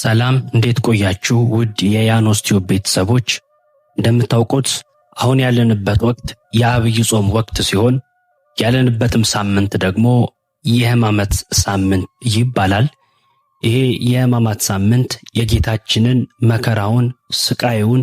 ሰላም እንዴት ቆያችሁ? ውድ የያኖስ ቲዩብ ቤተሰቦች፣ እንደምታውቁት አሁን ያለንበት ወቅት የአብይ ጾም ወቅት ሲሆን ያለንበትም ሳምንት ደግሞ የሕማማት ሳምንት ይባላል። ይሄ የሕማማት ሳምንት የጌታችንን መከራውን፣ ስቃዩን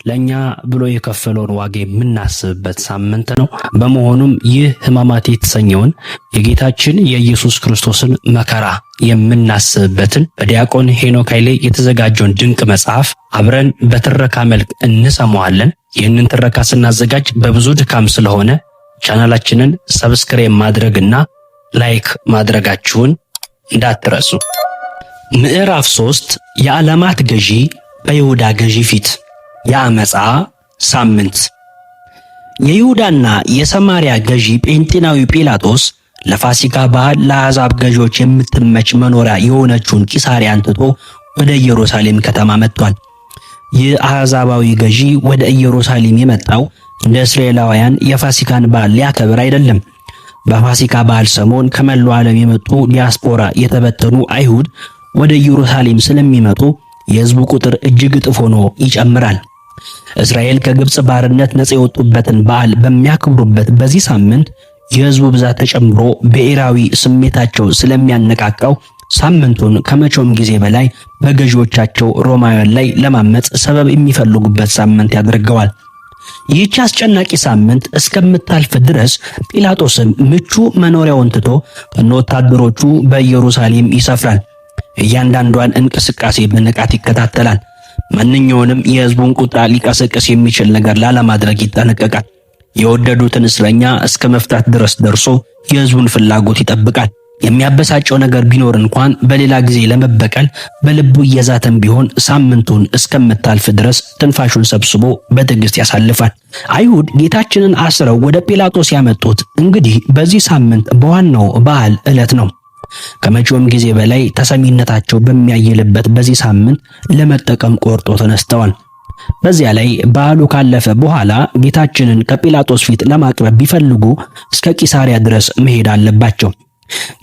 ለእኛ ብሎ የከፈለውን ዋጋ የምናስብበት ሳምንት ነው። በመሆኑም ይህ ሕማማት የተሰኘውን የጌታችን የኢየሱስ ክርስቶስን መከራ የምናስብበትን በዲያቆን ሄኖክ ኃይሌ የተዘጋጀውን ድንቅ መጽሐፍ አብረን በትረካ መልክ እንሰማዋለን። ይህንን ትረካ ስናዘጋጅ በብዙ ድካም ስለሆነ ቻናላችንን subscribe ማድረግና like ማድረጋችሁን እንዳትረሱ። ምዕራፍ 3 የዓለማት ገዢ በይሁዳ ገዢ ፊት የአመፃ ሳምንት። የይሁዳና የሰማርያ ገዢ ጴንጤናዊ ጲላጦስ ለፋሲካ በዓል ለአሕዛብ ገዢዎች የምትመች መኖሪያ የሆነችውን ቂሳርያን ትቶ ወደ ኢየሩሳሌም ከተማ መጥቷል። ይህ አሕዛባዊ ገዢ ወደ ኢየሩሳሌም የመጣው እንደ እስራኤላውያን የፋሲካን በዓል ሊያከብር አይደለም። በፋሲካ በዓል ሰሞን ከመላው ዓለም የመጡ ዲያስፖራ የተበተኑ አይሁድ ወደ ኢየሩሳሌም ስለሚመጡ የሕዝቡ ቁጥር እጅግ እጥፍ ሆኖ ይጨምራል። እስራኤል ከግብጽ ባርነት ነጻ የወጡበትን በዓል በሚያከብሩበት በዚህ ሳምንት የሕዝቡ ብዛት ተጨምሮ ብሔራዊ ስሜታቸው ስለሚያነቃቃው ሳምንቱን ከመቼውም ጊዜ በላይ በገዢዎቻቸው ሮማውያን ላይ ለማመጽ ሰበብ የሚፈልጉበት ሳምንት ያደርገዋል። ይህች አስጨናቂ ሳምንት እስከምታልፍ ድረስ ጲላጦስም ምቹ መኖሪያውን ትቶ ከነወታደሮቹ በኢየሩሳሌም ይሰፍራል። እያንዳንዷን እንቅስቃሴ በንቃት ይከታተላል። ማንኛውንም የሕዝቡን ቁጣ ሊቀሰቅስ የሚችል ነገር ላለማድረግ ይጠነቀቃል። የወደዱትን እስረኛ እስከ መፍታት ድረስ ደርሶ የሕዝቡን ፍላጎት ይጠብቃል። የሚያበሳጨው ነገር ቢኖር እንኳን በሌላ ጊዜ ለመበቀል በልቡ እየዛተም ቢሆን ሳምንቱን እስከምታልፍ ድረስ ትንፋሹን ሰብስቦ በትዕግስት ያሳልፋል። አይሁድ ጌታችንን አስረው ወደ ጲላጦስ ያመጡት እንግዲህ በዚህ ሳምንት በዋናው በዓል ዕለት ነው። ከመቼውም ጊዜ በላይ ተሰሚነታቸው በሚያይልበት በዚህ ሳምንት ለመጠቀም ቆርጦ ተነስተዋል። በዚያ ላይ በዓሉ ካለፈ በኋላ ጌታችንን ከጲላጦስ ፊት ለማቅረብ ቢፈልጉ እስከ ቂሳሪያ ድረስ መሄድ አለባቸው።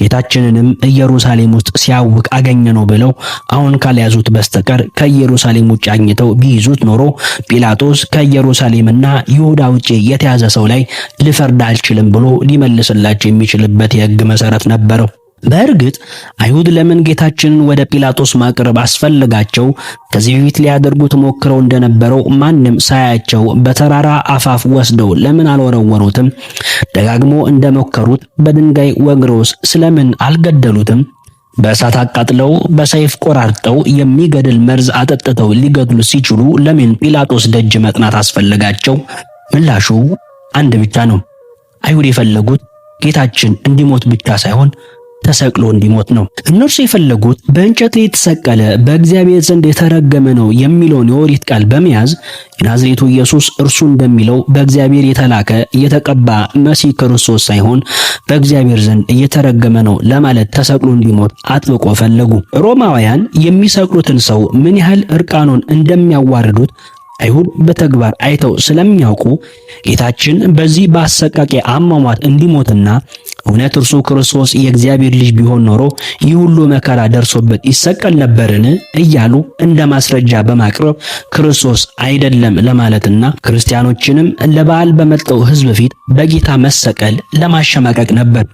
ጌታችንንም ኢየሩሳሌም ውስጥ ሲያውቅ አገኘነው ብለው አሁን ካልያዙት በስተቀር ከኢየሩሳሌም ውጭ አግኝተው ቢይዙት ኖሮ ጲላጦስ ከኢየሩሳሌምና ይሁዳ ውጭ የተያዘ ሰው ላይ ልፈርድ አልችልም ብሎ ሊመልስላቸው የሚችልበት የሕግ መሰረት ነበረው። በእርግጥ አይሁድ ለምን ጌታችንን ወደ ጲላጦስ ማቅረብ አስፈለጋቸው? ከዚህ በፊት ሊያደርጉት ሞክረው እንደነበረው ማንም ሳያቸው በተራራ አፋፍ ወስደው ለምን አልወረወሩትም? ደጋግሞ እንደሞከሩት በድንጋይ ወግረውስ ስለምን አልገደሉትም? በእሳት አቃጥለው በሰይፍ ቆራርጠው የሚገድል መርዝ አጠጥተው ሊገድሉ ሲችሉ ለምን ጲላጦስ ደጅ መጥናት አስፈለጋቸው? ምላሹ አንድ ብቻ ነው። አይሁድ የፈለጉት ጌታችን እንዲሞት ብቻ ሳይሆን ተሰቅሎ እንዲሞት ነው። እነርሱ የፈለጉት በእንጨት ላይ የተሰቀለ በእግዚአብሔር ዘንድ የተረገመ ነው የሚለውን የኦሪት ቃል በመያዝ የናዝሬቱ ኢየሱስ እርሱ እንደሚለው በእግዚአብሔር የተላከ የተቀባ መሲህ ክርስቶስ ሳይሆን በእግዚአብሔር ዘንድ እየተረገመ ነው ለማለት ተሰቅሎ እንዲሞት አጥብቆ ፈለጉ። ሮማውያን የሚሰቅሉትን ሰው ምን ያህል እርቃኑን እንደሚያዋርዱት አይሁድ በተግባር አይተው ስለሚያውቁ ጌታችን በዚህ በአሰቃቂ አሟሟት እንዲሞትና እውነት እርሱ ክርስቶስ የእግዚአብሔር ልጅ ቢሆን ኖሮ ይህ ሁሉ መከራ ደርሶበት ይሰቀል ነበርን እያሉ እንደ ማስረጃ በማቅረብ ክርስቶስ አይደለም ለማለትና ክርስቲያኖችንም ለበዓል በመጣው ሕዝብ ፊት በጌታ መሰቀል ለማሸማቀቅ ነበር።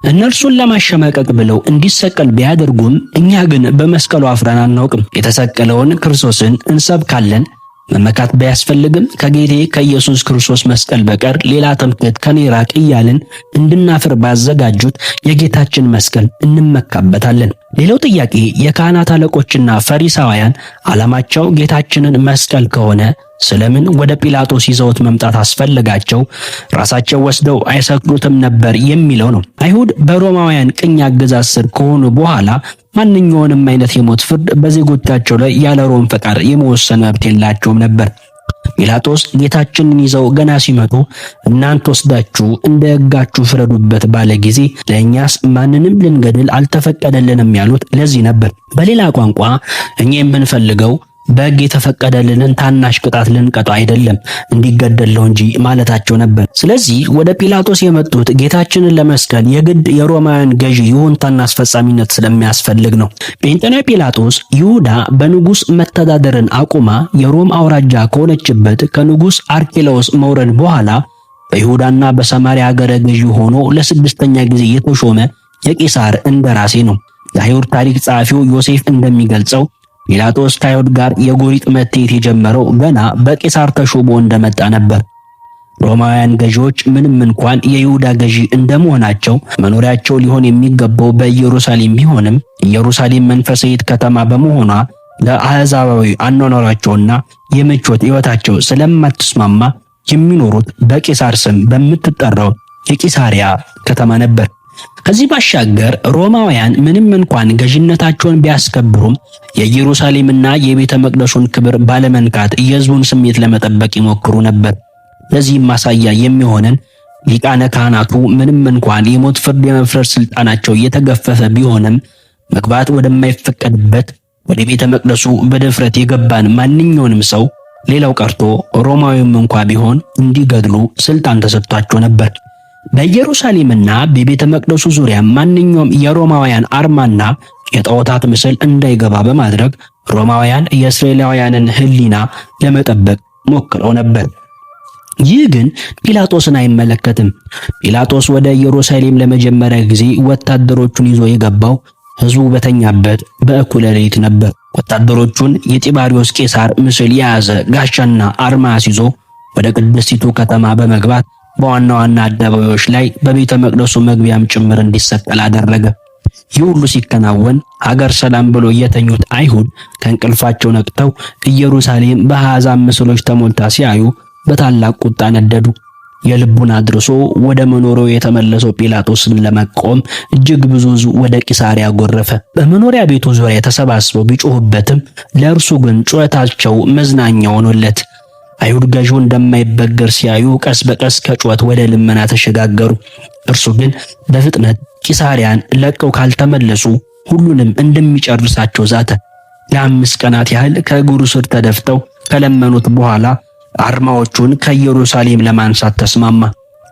እነርሱን ለማሸማቀቅ ብለው እንዲሰቀል ቢያደርጉም እኛ ግን በመስቀሉ አፍረን አናውቅም። የተሰቀለውን ክርስቶስን እንሰብካለን። መመካት ባያስፈልግም ከጌቴ ከኢየሱስ ክርስቶስ መስቀል በቀር ሌላ ትምክህት ከኔ ራቅ እያልን እንድናፍር ባዘጋጁት የጌታችን መስቀል እንመካበታለን። ሌላው ጥያቄ የካህናት አለቆችና ፈሪሳውያን ዓላማቸው ጌታችንን መስቀል ከሆነ ስለምን ወደ ጲላጦስ ይዘውት መምጣት አስፈለጋቸው? ራሳቸው ወስደው አይሰቅሉትም ነበር የሚለው ነው። አይሁድ በሮማውያን ቅኝ አገዛዝ ስር ከሆኑ በኋላ ማንኛውንም አይነት የሞት ፍርድ በዜጎቻቸው ላይ ያለ ሮም ፈቃድ የመወሰን መብት የላቸውም ነበር። ጲላጦስ ጌታችንን ይዘው ገና ሲመጡ እናንተ ወስዳችሁ እንደ ሕጋችሁ ፍረዱበት ባለ ጊዜ ለእኛስ ማንንም ልንገድል አልተፈቀደልንም ያሉት ለዚህ ነበር። በሌላ ቋንቋ እኛ የምንፈልገው በሕግ የተፈቀደልንን ታናሽ ቅጣት ልንቀጣው አይደለም እንዲገደል ነው እንጂ ማለታቸው ነበር። ስለዚህ ወደ ጲላጦስ የመጡት ጌታችንን ለመስቀል የግድ የሮማውያን ገዢ ይሁንታና አስፈጻሚነት ስለሚያስፈልግ ነው። ጴንጤናዊ ጲላጦስ ይሁዳ በንጉስ መተዳደርን አቁማ የሮም አውራጃ ከሆነችበት ከንጉስ አርኬላዎስ መውረድ በኋላ በይሁዳና በሰማርያ አገረ ገዢ ሆኖ ለስድስተኛ ጊዜ የተሾመ የቄሳር እንደራሴ ነው። የአይሁድ ታሪክ ጸሐፊው ዮሴፍ እንደሚገልጸው ጲላጦስ ከአይሁድ ጋር የጎሪጥ መታየት የጀመረው ገና በቄሳር ተሾሞ እንደመጣ ነበር። ሮማውያን ገዢዎች ምንም እንኳን የይሁዳ ገዢ እንደመሆናቸው መኖሪያቸው ሊሆን የሚገባው በኢየሩሳሌም ቢሆንም ኢየሩሳሌም መንፈሳዊት ከተማ በመሆኗ ለአሕዛባዊ አኗኗራቸውና የምቾት ሕይወታቸው ስለማትስማማ የሚኖሩት በቄሳር ስም በምትጠራው የቂሳሪያ ከተማ ነበር። ከዚህ ባሻገር ሮማውያን ምንም እንኳን ገዥነታቸውን ቢያስከብሩም የኢየሩሳሌምና የቤተ መቅደሱን ክብር ባለመንካት የሕዝቡን ስሜት ለመጠበቅ ይሞክሩ ነበር። ለዚህም ማሳያ የሚሆነን ሊቃነ ካህናቱ ምንም እንኳን የሞት ፍርድ የመፍረድ ስልጣናቸው የተገፈፈ ቢሆንም መግባት ወደማይፈቀድበት ወደ ቤተ መቅደሱ በድፍረት የገባን ማንኛውንም ሰው ሌላው ቀርቶ ሮማዊም እንኳ ቢሆን እንዲገድሉ ስልጣን ተሰጥቷቸው ነበር። በኢየሩሳሌምና በቤተ መቅደሱ ዙሪያ ማንኛውም የሮማውያን አርማና የጣዖታት ምስል እንዳይገባ በማድረግ ሮማውያን የእስራኤላውያንን ሕሊና ለመጠበቅ ሞክረው ነበር። ይህ ግን ጲላጦስን አይመለከትም። ጲላጦስ ወደ ኢየሩሳሌም ለመጀመሪያ ጊዜ ወታደሮቹን ይዞ የገባው ሕዝቡ በተኛበት በእኩለ ሌሊት ነበር። ወታደሮቹን የጢባሪዮስ ቄሳር ምስል የያዘ ጋሻና አርማ አስይዞ ወደ ቅድስቲቱ ከተማ በመግባት በዋና ዋና አደባባዮች ላይ በቤተ መቅደሱ መግቢያም ጭምር እንዲሰቀል አደረገ። ይህ ሁሉ ሲከናወን ሀገር ሰላም ብሎ የተኙት አይሁድ ከእንቅልፋቸው ነቅተው ኢየሩሳሌም በአሕዛብ ምስሎች ተሞልታ ሲያዩ በታላቅ ቁጣ ነደዱ። የልቡን አድርሶ ወደ መኖሪያው የተመለሰው ጲላጦስን ለመቃወም እጅግ ብዙ ሕዝብ ወደ ቂሳሪያ ጎረፈ። በመኖሪያ ቤቱ ዙሪያ ተሰባስበው ቢጮሁበትም ለእርሱ ግን ጩኸታቸው መዝናኛ ሆኖለት አይሁድ ገዢው እንደማይበገር ሲያዩ ቀስ በቀስ ከጩኸት ወደ ልመና ተሸጋገሩ። እርሱ ግን በፍጥነት ቂሳሪያን ለቀው ካልተመለሱ ሁሉንም እንደሚጨርሳቸው ዛተ። ለ5 ቀናት ያህል ከእግሩ ስር ተደፍተው ከለመኑት በኋላ አርማዎቹን ከኢየሩሳሌም ለማንሳት ተስማማ።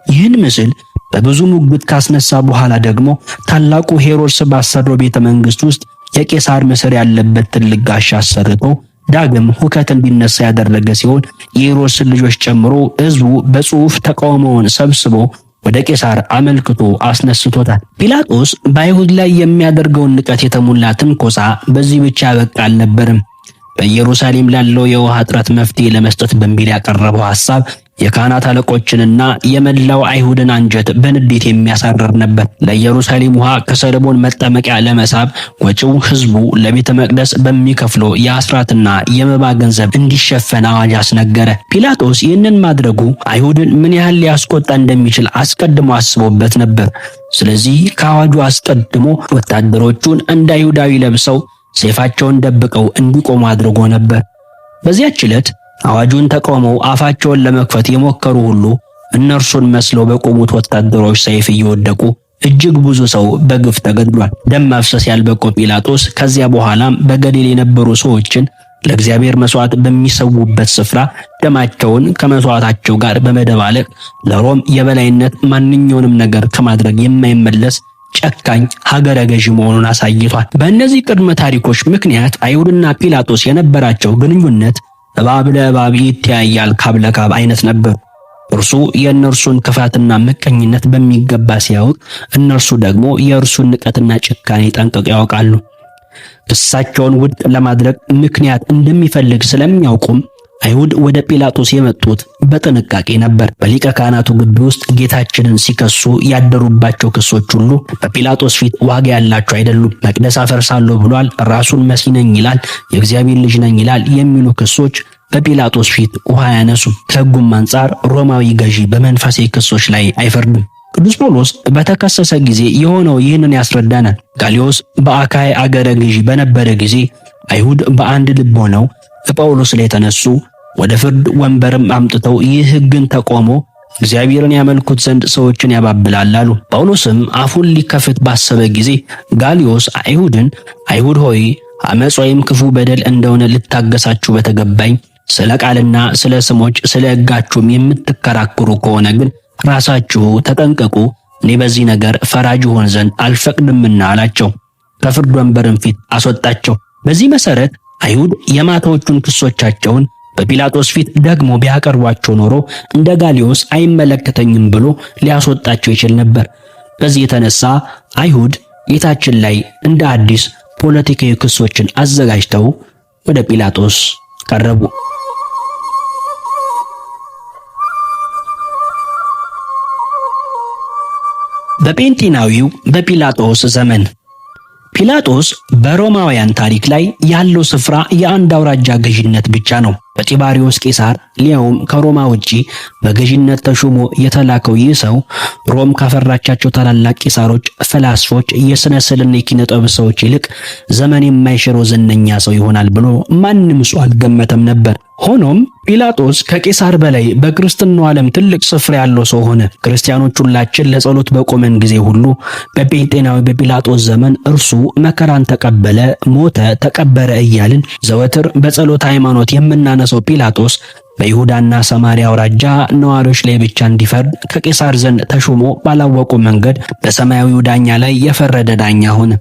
ይህን ምስል በብዙ ሙግት ካስነሳ በኋላ ደግሞ ታላቁ ሄሮድስ ባሰራው ቤተ መንግስት ውስጥ የቄሳር ምስል ያለበት ትልቅ ጋሻ አሰርቶ ዳግም ሁከት እንዲነሳ ያደረገ ሲሆን የሄሮድስን ልጆች ጨምሮ ሕዝቡ በጽሑፍ ተቃውሞውን ሰብስቦ ወደ ቄሳር አመልክቶ አስነስቶታል። ጲላጦስ በአይሁድ ላይ የሚያደርገውን ንቀት የተሞላ ትንኮሳ በዚህ ብቻ በቃ አልነበርም። በኢየሩሳሌም ላለው የውሃ እጥረት መፍትሄ ለመስጠት በሚል ያቀረበው ሐሳብ የካህናት አለቆችንና የመላው አይሁድን አንጀት በንዴት የሚያሳርር ነበር። ለኢየሩሳሌም ውሃ ከሰለሞን መጠመቂያ ለመሳብ ወጪው ሕዝቡ ለቤተ መቅደስ በሚከፍለው የአስራትና የመባ ገንዘብ እንዲሸፈን አዋጅ አስነገረ። ጲላጦስ ይህንን ማድረጉ አይሁድን ምን ያህል ሊያስቆጣ እንደሚችል አስቀድሞ አስቦበት ነበር። ስለዚህ ከአዋጁ አስቀድሞ ወታደሮቹን እንደ አይሁዳዊ ለብሰው ሰይፋቸውን ደብቀው እንዲቆሙ አድርጎ ነበር። በዚያች ዕለት አዋጁን ተቃውመው አፋቸውን ለመክፈት የሞከሩ ሁሉ እነርሱን መስለው በቆሙት ወታደሮች ሰይፍ እየወደቁ እጅግ ብዙ ሰው በግፍ ተገድሏል። ደም ማፍሰስ ያልበቃው ጲላጦስ ከዚያ በኋላም በገሊል የነበሩ ሰዎችን ለእግዚአብሔር መስዋዕት በሚሰዉበት ስፍራ ደማቸውን ከመስዋዕታቸው ጋር በመደባለቅ ለሮም የበላይነት ማንኛውንም ነገር ከማድረግ የማይመለስ ጨካኝ ሀገረ ገዢ መሆኑን አሳይቷል። በእነዚህ ቅድመ ታሪኮች ምክንያት አይሁድና ጲላጦስ የነበራቸው ግንኙነት እባብ ለእባብ ይተያያል ካብ ለካብ አይነት ነበር። እርሱ የእነርሱን ክፋትና ምቀኝነት በሚገባ ሲያውቅ፣ እነርሱ ደግሞ የእርሱን ንቀትና ጭካኔ ጠንቅቀው ያውቃሉ። ክሳቸውን ውድቅ ለማድረግ ምክንያት እንደሚፈልግ ስለሚያውቁም አይሁድ ወደ ጲላጦስ የመጡት በጥንቃቄ ነበር። በሊቀ ካህናቱ ግቢ ውስጥ ጌታችንን ሲከሱ ያደሩባቸው ክሶች ሁሉ በጲላጦስ ፊት ዋጋ ያላቸው አይደሉም። መቅደስ አፈርሳለሁ ብሏል፣ ራሱን መሲህ ነኝ ይላል፣ የእግዚአብሔር ልጅ ነኝ ይላል የሚሉ ክሶች በጲላጦስ ፊት ውሃ አያነሱም። ከሕጉም አንጻር ሮማዊ ገዢ በመንፈሳዊ ክሶች ላይ አይፈርድም። ቅዱስ ጳውሎስ በተከሰሰ ጊዜ የሆነው ይህንን ያስረዳናል። ጋልዮስ በአካይ አገረ ገዢ በነበረ ጊዜ አይሁድ በአንድ ልብ ሆነው በጳውሎስ ላይ ተነሱ። ወደ ፍርድ ወንበርም አምጥተው ይህ ሕግን ተቆሞ እግዚአብሔርን ያመልኩት ዘንድ ሰዎችን ያባብላል አሉ። ጳውሎስም አፉን ሊከፍት ባሰበ ጊዜ ጋልዮስ አይሁድን፣ አይሁድ ሆይ፣ አመፅ ወይም ክፉ በደል እንደሆነ ልታገሳችሁ በተገባኝ ስለ ቃልና ስለ ስሞች ስለ ሕጋችሁም የምትከራከሩ ከሆነ ግን ራሳችሁ ተጠንቀቁ፣ እኔ በዚህ ነገር ፈራጅ ሆን ዘንድ አልፈቅድምና አላቸው። ከፍርድ ወንበርም ፊት አስወጣቸው። በዚህ መሰረት አይሁድ የማታዎቹን ክሶቻቸውን በጲላጦስ ፊት ደግሞ ቢያቀርቧቸው ኖሮ እንደ ጋሊዮስ አይመለከተኝም ብሎ ሊያስወጣቸው ይችል ነበር። በዚህ የተነሳ አይሁድ ጌታችን ላይ እንደ አዲስ ፖለቲካዊ ክሶችን አዘጋጅተው ወደ ጲላጦስ ቀረቡ። በጴንጤናዊው በጲላጦስ ዘመን ጲላጦስ በሮማውያን ታሪክ ላይ ያለው ስፍራ የአንድ አውራጃ ገዥነት ብቻ ነው። በጢባሪዮስ ቄሳር ሊያውም ከሮማ ውጪ በገዥነት ተሾሞ የተላከው ይህ ሰው ሮም ካፈራቻቸው ታላላቅ ቄሳሮች፣ ፈላስፎች፣ የሥነ ስዕልና የኪነ ጥበብ ሰዎች ይልቅ ዘመን የማይሽረው ዝነኛ ሰው ይሆናል ብሎ ማንም ሰው አልገመተም ነበር። ሆኖም ጲላጦስ ከቄሳር በላይ በክርስትናው ዓለም ትልቅ ስፍራ ያለው ሰው ሆነ። ክርስቲያኖች ሁላችን ለጸሎት በቆመን ጊዜ ሁሉ በጴንጤናዊ በጲላጦስ ዘመን እርሱ መከራን ተቀበለ፣ ሞተ፣ ተቀበረ እያልን ዘወትር በጸሎት ሃይማኖት የምናነሳው ጲላጦስ በይሁዳና ሰማሪያ አውራጃ ነዋሪዎች ላይ ብቻ እንዲፈርድ ከቄሳር ዘንድ ተሾሞ ባላወቁ መንገድ በሰማያዊው ዳኛ ላይ የፈረደ ዳኛ ሆነ።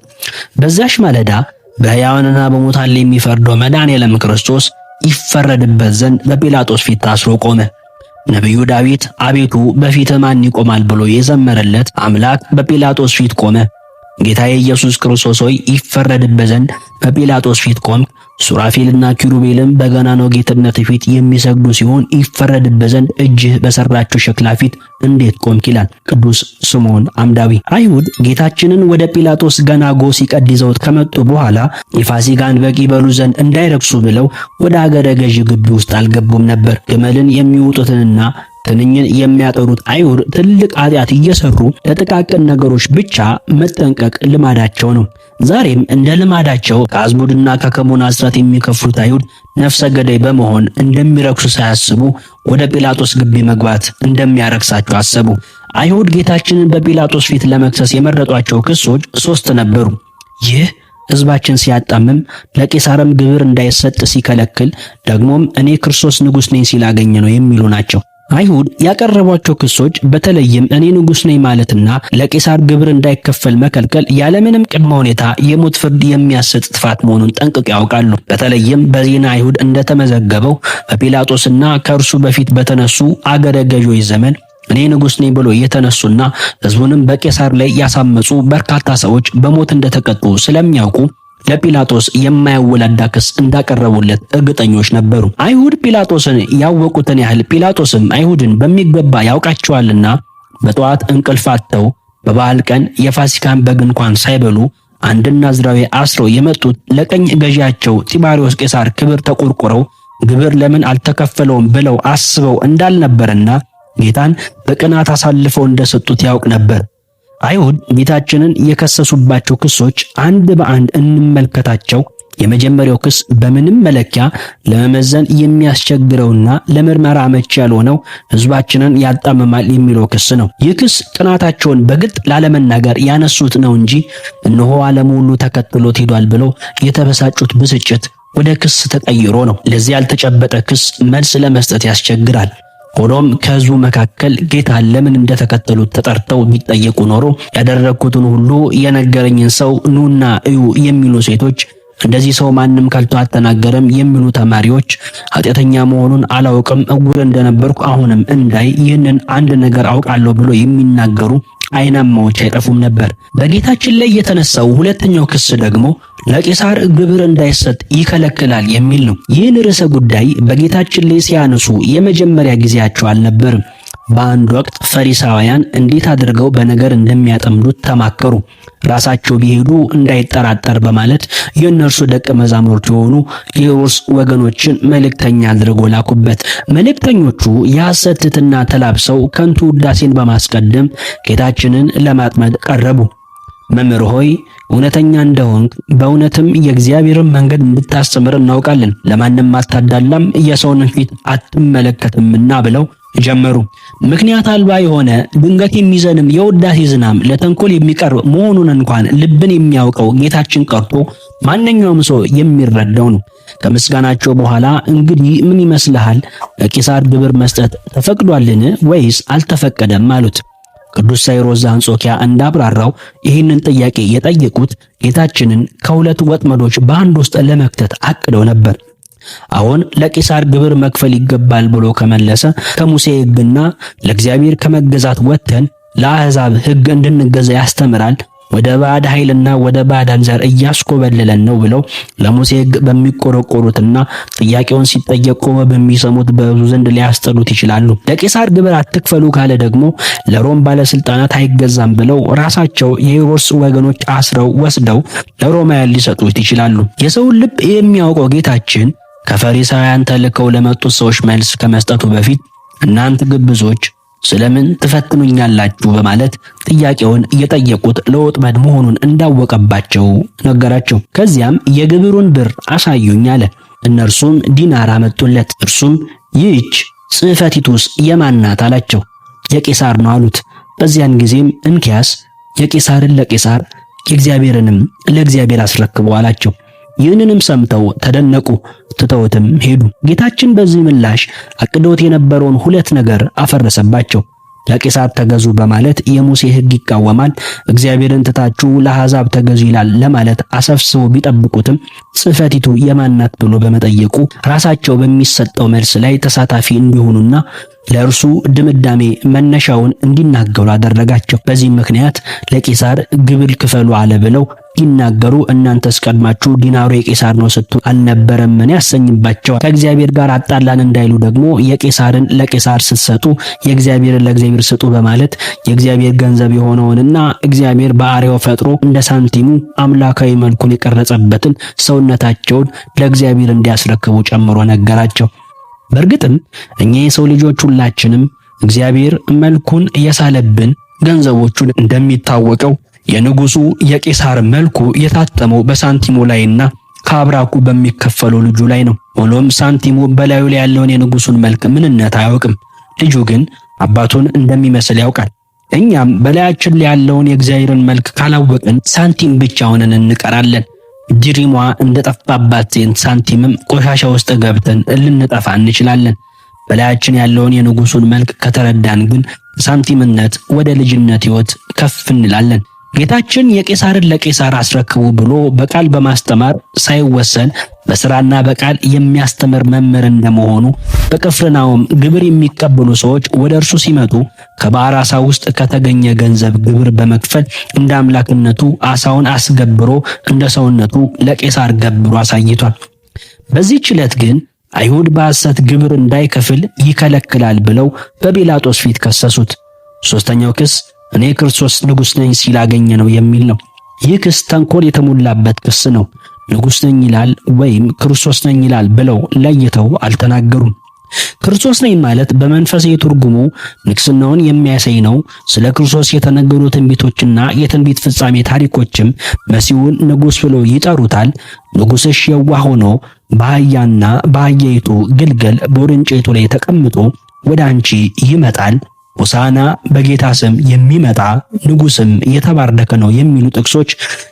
በዛሽ ማለዳ በሕያዋንና በሙታን ላይ የሚፈርደው መድኃኔዓለም ክርስቶስ ይፈረድበት ዘንድ በጲላጦስ ፊት ታስሮ ቆመ። ነቢዩ ዳዊት አቤቱ በፊትህ ማን ይቆማል ብሎ የዘመረለት አምላክ በጲላጦስ ፊት ቆመ። ጌታዬ ኢየሱስ ክርስቶስ ሆይ ይፈረድበት ዘንድ በጲላጦስ ፊት ቆምክ። ሱራፌልና ኪሩቤልም በገናናው ጌትነት ፊት የሚሰግዱ ሲሆን ይፈረድበት ዘንድ እጅህ በሰራችው ሸክላ ፊት እንዴት ቆምክ ይላል ቅዱስ ስምዖን አምዳዊ። አይሁድ ጌታችንን ወደ ጲላጦስ ገና ጎህ ሲቀድ ይዘውት ከመጡ በኋላ የፋሲካን በግ ይበሉ ዘንድ እንዳይረክሱ ብለው ወደ አገረ ገዢ ግቢ ውስጥ አልገቡም ነበር። ግመልን የሚውጡትንና ትንኝን የሚያጠሩት አይሁድ ትልቅ ኃጢአት እየሰሩ ለጥቃቅን ነገሮች ብቻ መጠንቀቅ ልማዳቸው ነው። ዛሬም እንደ ልማዳቸው ከአዝሙድና ከከሙን አስራት የሚከፍሉት አይሁድ ነፍሰ ገዳይ በመሆን እንደሚረክሱ ሳያስቡ ወደ ጲላጦስ ግቢ መግባት እንደሚያረክሳቸው አሰቡ። አይሁድ ጌታችንን በጲላጦስ ፊት ለመክሰስ የመረጧቸው ክሶች ሶስት ነበሩ። ይህ ሕዝባችን ሲያጣምም ለቄሳርም ግብር እንዳይሰጥ ሲከለክል፣ ደግሞም እኔ ክርስቶስ ንጉሥ ነኝ ሲላገኘ ነው የሚሉ ናቸው። አይሁድ ያቀረቧቸው ክሶች በተለይም እኔ ንጉሥ ነኝ ማለትና ለቄሳር ግብር እንዳይከፈል መከልከል ያለምንም ቅድመ ሁኔታ የሞት ፍርድ የሚያሰጥ ጥፋት መሆኑን ጠንቅቀው ያውቃሉ። በተለይም በዜና አይሁድ እንደተመዘገበው በጲላጦስና ከእርሱ በፊት በተነሱ አገረ ገዢዎች ዘመን እኔ ንጉሥ ነኝ ብሎ የተነሱና ሕዝቡንም በቄሳር ላይ ያሳመጹ በርካታ ሰዎች በሞት እንደተቀጡ ስለሚያውቁ ለጲላጦስ የማያወላዳ ክስ እንዳቀረቡለት እርግጠኞች ነበሩ። አይሁድ ጲላጦስን ያወቁትን ያህል ጲላጦስም አይሁድን በሚገባ ያውቃቸዋልና በጠዋት እንቅልፍ አጥተው በበዓል ቀን የፋሲካን በግ እንኳን ሳይበሉ አንድን ናዝራዊ አስረው የመጡት ለቀኝ ገዢያቸው ጢባሪዎስ ቄሳር ክብር ተቆርቆረው ግብር ለምን አልተከፈለውም ብለው አስበው እንዳልነበረና ጌታን በቅናት አሳልፈው እንደሰጡት ያውቅ ነበር። አይሁድ ጌታችንን የከሰሱባቸው ክሶች አንድ በአንድ እንመልከታቸው። የመጀመሪያው ክስ በምንም መለኪያ ለመመዘን የሚያስቸግረውና ለምርመራ አመቺ ያልሆነው ሕዝባችንን ያጣምማል የሚለው ክስ ነው። ይህ ክስ ቅናታቸውን በግልጥ ላለመናገር ያነሱት ነው እንጂ እነሆ ዓለሙ ሁሉ ተከትሎት ሄዷል ብለው የተበሳጩት ብስጭት ወደ ክስ ተቀይሮ ነው። ለዚህ ያልተጨበጠ ክስ መልስ ለመስጠት ያስቸግራል። ሆኖም ከሕዝቡ መካከል ጌታን ለምን እንደተከተሉት ተጠርተው ቢጠየቁ ኖሮ ያደረግኩትን ሁሉ የነገረኝን ሰው ኑና እዩ የሚሉ ሴቶች፣ እንደዚህ ሰው ማንም ከልቶ አልተናገረም የሚሉ ተማሪዎች፣ ኃጢአተኛ መሆኑን አላውቅም፣ እውር እንደነበርኩ አሁንም እንዳይ ይህንን አንድ ነገር አውቃለሁ ብሎ የሚናገሩ አይናማዎች አይጠፉም ነበር። በጌታችን ላይ የተነሳው ሁለተኛው ክስ ደግሞ ለቄሳር ግብር እንዳይሰጥ ይከለክላል የሚል ነው። ይህን ርዕሰ ጉዳይ በጌታችን ላይ ሲያነሱ የመጀመሪያ ጊዜያቸው አልነበርም። በአንድ ወቅት ፈሪሳውያን እንዴት አድርገው በነገር እንደሚያጠምዱት ተማከሩ። ራሳቸው ቢሄዱ እንዳይጠራጠር በማለት የእነርሱ ደቀ መዛሙርት የሆኑ የሮስ ወገኖችን መልእክተኛ አድርጎ ላኩበት። መልእክተኞቹ የሐሰት ትሕትና ተላብሰው ከንቱ ውዳሴን በማስቀደም ጌታችንን ለማጥመድ ቀረቡ። መምህር ሆይ እውነተኛ እንደሆንክ በእውነትም የእግዚአብሔርን መንገድ እንድታስተምር እናውቃለን። ለማንም አታዳላም፣ የሰውንም ፊት አትመለከትምና ብለው ጀመሩ። ምክንያት አልባ የሆነ ድንገት የሚዘንም የውዳሴ ዝናም ለተንኮል የሚቀርብ መሆኑን እንኳን ልብን የሚያውቀው ጌታችን ቀርቶ ማንኛውም ሰው የሚረዳው ነው። ከምስጋናቸው በኋላ እንግዲህ ምን ይመስልሃል? ለቄሳር ግብር መስጠት ተፈቅዷልን ወይስ አልተፈቀደም? አሉት። ቅዱስ ሳይሮስ ዘአንጾኪያ እንዳብራራው ይህንን ጥያቄ የጠየቁት ጌታችንን ከሁለት ወጥመዶች በአንድ ውስጥ ለመክተት አቅደው ነበር። አሁን ለቄሳር ግብር መክፈል ይገባል ብሎ ከመለሰ ከሙሴ ሕግና ለእግዚአብሔር ከመገዛት ወጥተን ለአሕዛብ ሕግ እንድንገዛ ያስተምራል፣ ወደ ባዕድ ኃይልና ወደ ባዕዳን ዘር እያስኮበለለን ነው ብለው ለሙሴ ሕግ በሚቆረቆሩትና ጥያቄውን ሲጠየቁ በሚሰሙት በብዙ ዘንድ ሊያስጠሉት ይችላሉ። ለቄሳር ግብር አትክፈሉ ካለ ደግሞ ለሮም ባለስልጣናት አይገዛም ብለው ራሳቸው የሄሮድስ ወገኖች አስረው ወስደው ለሮማውያን ሊሰጡት ይችላሉ። የሰውን ልብ የሚያውቀው ጌታችን ከፈሪሳውያን ተልከው ለመጡት ሰዎች መልስ ከመስጠቱ በፊት እናንተ ግብዞች ስለምን ትፈትኑኛላችሁ? በማለት ጥያቄውን እየጠየቁት ለወጥመድ መሆኑን እንዳወቀባቸው ነገራቸው። ከዚያም የግብሩን ብር አሳዩኝ አለ። እነርሱም ዲናር አመጡለት። እርሱም ይህች ጽሕፈቲቱስ የማን ናት አላቸው። የቄሳር ነው አሉት። በዚያን ጊዜም እንኪያስ የቄሳርን ለቄሳር የእግዚአብሔርንም ለእግዚአብሔር አስረክቡ አላቸው። ይህንንም ሰምተው ተደነቁ፣ ትተውትም ሄዱ። ጌታችን በዚህ ምላሽ አቅዶት የነበረውን ሁለት ነገር አፈረሰባቸው። ለቄሳር ተገዙ በማለት የሙሴ ሕግ ይቃወማል፣ እግዚአብሔርን ትታችሁ ለአሕዛብ ተገዙ ይላል ለማለት አሰፍስቦ ቢጠብቁትም ጽሕፈቲቱ የማን ናት ብሎ በመጠየቁ ራሳቸው በሚሰጠው መልስ ላይ ተሳታፊ እንዲሆኑና ለእርሱ ድምዳሜ መነሻውን እንዲናገሩ አደረጋቸው። በዚህም ምክንያት ለቄሳር ግብር ክፈሉ አለ ብለው ይናገሩ እናንተስ ቀድማችሁ ዲናሩ የቄሳር ነው ስትሉ አልነበረምን? ያሰኝባቸዋል። ከእግዚአብሔር ጋር አጣላን እንዳይሉ ደግሞ የቄሳርን ለቄሳር ስትሰጡ የእግዚአብሔርን ለእግዚአብሔር ስጡ በማለት የእግዚአብሔር ገንዘብ የሆነውንና እግዚአብሔር በአርአያው ፈጥሮ እንደ ሳንቲሙ አምላካዊ መልኩን የቀረጸበትን ሰውነታቸውን ለእግዚአብሔር እንዲያስረክቡ ጨምሮ ነገራቸው። በእርግጥም እኛ የሰው ልጆች ሁላችንም እግዚአብሔር መልኩን የሳለብን ገንዘቦቹን እንደሚታወቀው የንጉሱ የቄሳር መልኩ የታተመው በሳንቲሙ ላይና ከአብራኩ በሚከፈለው ልጁ ላይ ነው። ሆኖም ሳንቲሙ በላዩ ላይ ያለውን የንጉሱን መልክ ምንነት አያውቅም። ልጁ ግን አባቱን እንደሚመስል ያውቃል። እኛም በላያችን ላይ ያለውን የእግዚአብሔርን መልክ ካላወቅን ሳንቲም ብቻ ሆነን እንቀራለን። ድሪሟ እንደጠፋባት ሳንቲምም ቆሻሻ ውስጥ ገብተን ልንጠፋ እንችላለን። በላያችን ያለውን የንጉሱን መልክ ከተረዳን ግን ሳንቲምነት ወደ ልጅነት ሕይወት ከፍ እንላለን። ጌታችን የቄሳርን ለቄሳር አስረክቡ ብሎ በቃል በማስተማር ሳይወሰን በስራና በቃል የሚያስተምር መምህር እንደመሆኑ በቅፍርናሆም ግብር የሚቀበሉ ሰዎች ወደ እርሱ ሲመጡ ከባሕር ዓሣ ውስጥ ከተገኘ ገንዘብ ግብር በመክፈል እንደ አምላክነቱ ዓሣውን አስገብሮ እንደ ሰውነቱ ለቄሳር ገብሮ አሳይቷል። በዚህች ዕለት ግን አይሁድ በሐሰት ግብር እንዳይከፍል ይከለክላል ብለው በጲላጦስ ፊት ከሰሱት። ሶስተኛው ክስ እኔ ክርስቶስ ንጉሥ ነኝ ሲል አገኘ ነው የሚል ነው። ይህ ክስ ተንኮል የተሞላበት ክስ ነው። ንጉሥ ነኝ ይላል ወይም ክርስቶስ ነኝ ይላል ብለው ለይተው አልተናገሩም። ክርስቶስ ነኝ ማለት በመንፈሳዊ ትርጉሙ ንግስናውን የሚያሳይ ነው። ስለ ክርስቶስ የተነገሩ ትንቢቶችና የትንቢት ፍጻሜ ታሪኮችም መሲሁን ንጉሥ ብለው ይጠሩታል። ንጉሥሽ የዋህ ሆኖ በአህያና በአህያይቱ ግልገል በውርንጭቱ ላይ ተቀምጦ ወደ አንቺ ይመጣል፣ ሆሳዕና በጌታ ስም የሚመጣ ንጉስም የተባረከ ነው የሚሉ ጥቅሶች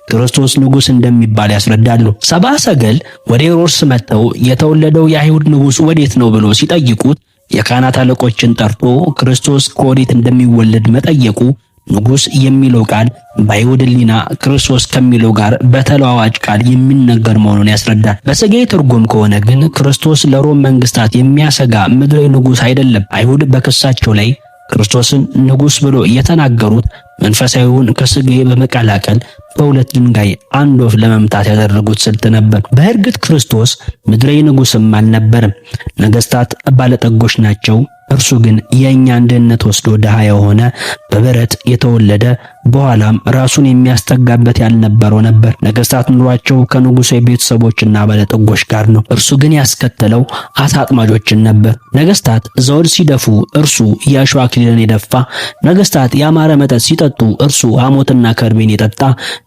ክርስቶስ ንጉስ እንደሚባል ያስረዳሉ። ሰብአ ሰገል ወደ ሄሮድስ መጥተው የተወለደው የአይሁድ ንጉስ ወዴት ነው ብሎ ሲጠይቁት የካህናት አለቆችን ጠርቶ ክርስቶስ ከወዴት እንደሚወለድ መጠየቁ ንጉስ የሚለው ቃል በአይሁድ ሕሊና ክርስቶስ ከሚለው ጋር በተለዋዋጭ ቃል የሚነገር መሆኑን ያስረዳል። በሥጋዊ ትርጉም ከሆነ ግን ክርስቶስ ለሮም መንግስታት የሚያሰጋ ምድራዊ ንጉስ አይደለም። አይሁድ በክሳቸው ላይ ክርስቶስን ንጉስ ብሎ የተናገሩት መንፈሳዊውን ከስጋዊ በመቀላቀል በሁለት ድንጋይ አንድ ወፍ ለመምታት ያደረጉት ስልት ነበር። በእርግጥ ክርስቶስ ምድራዊ ንጉስም አልነበረም። ነገስታት ባለጠጎች ናቸው። እርሱ ግን የእኛን ድህነት ወስዶ ድሃ የሆነ በበረት የተወለደ በኋላም ራሱን የሚያስጠጋበት ያልነበረው ነበር። ነገስታት ኑሯቸው ከንጉሳዊ ቤተሰቦችና ባለጠጎች ጋር ነው። እርሱ ግን ያስከተለው አሳ አጥማጆችን ነበር። ነገስታት ዘውድ ሲደፉ እርሱ የአሸዋ አክሊልን የደፋ፣ ነገስታት ያማረ መጠጥ ሲጠጡ እርሱ ሐሞትና ከርቤን የጠጣ፣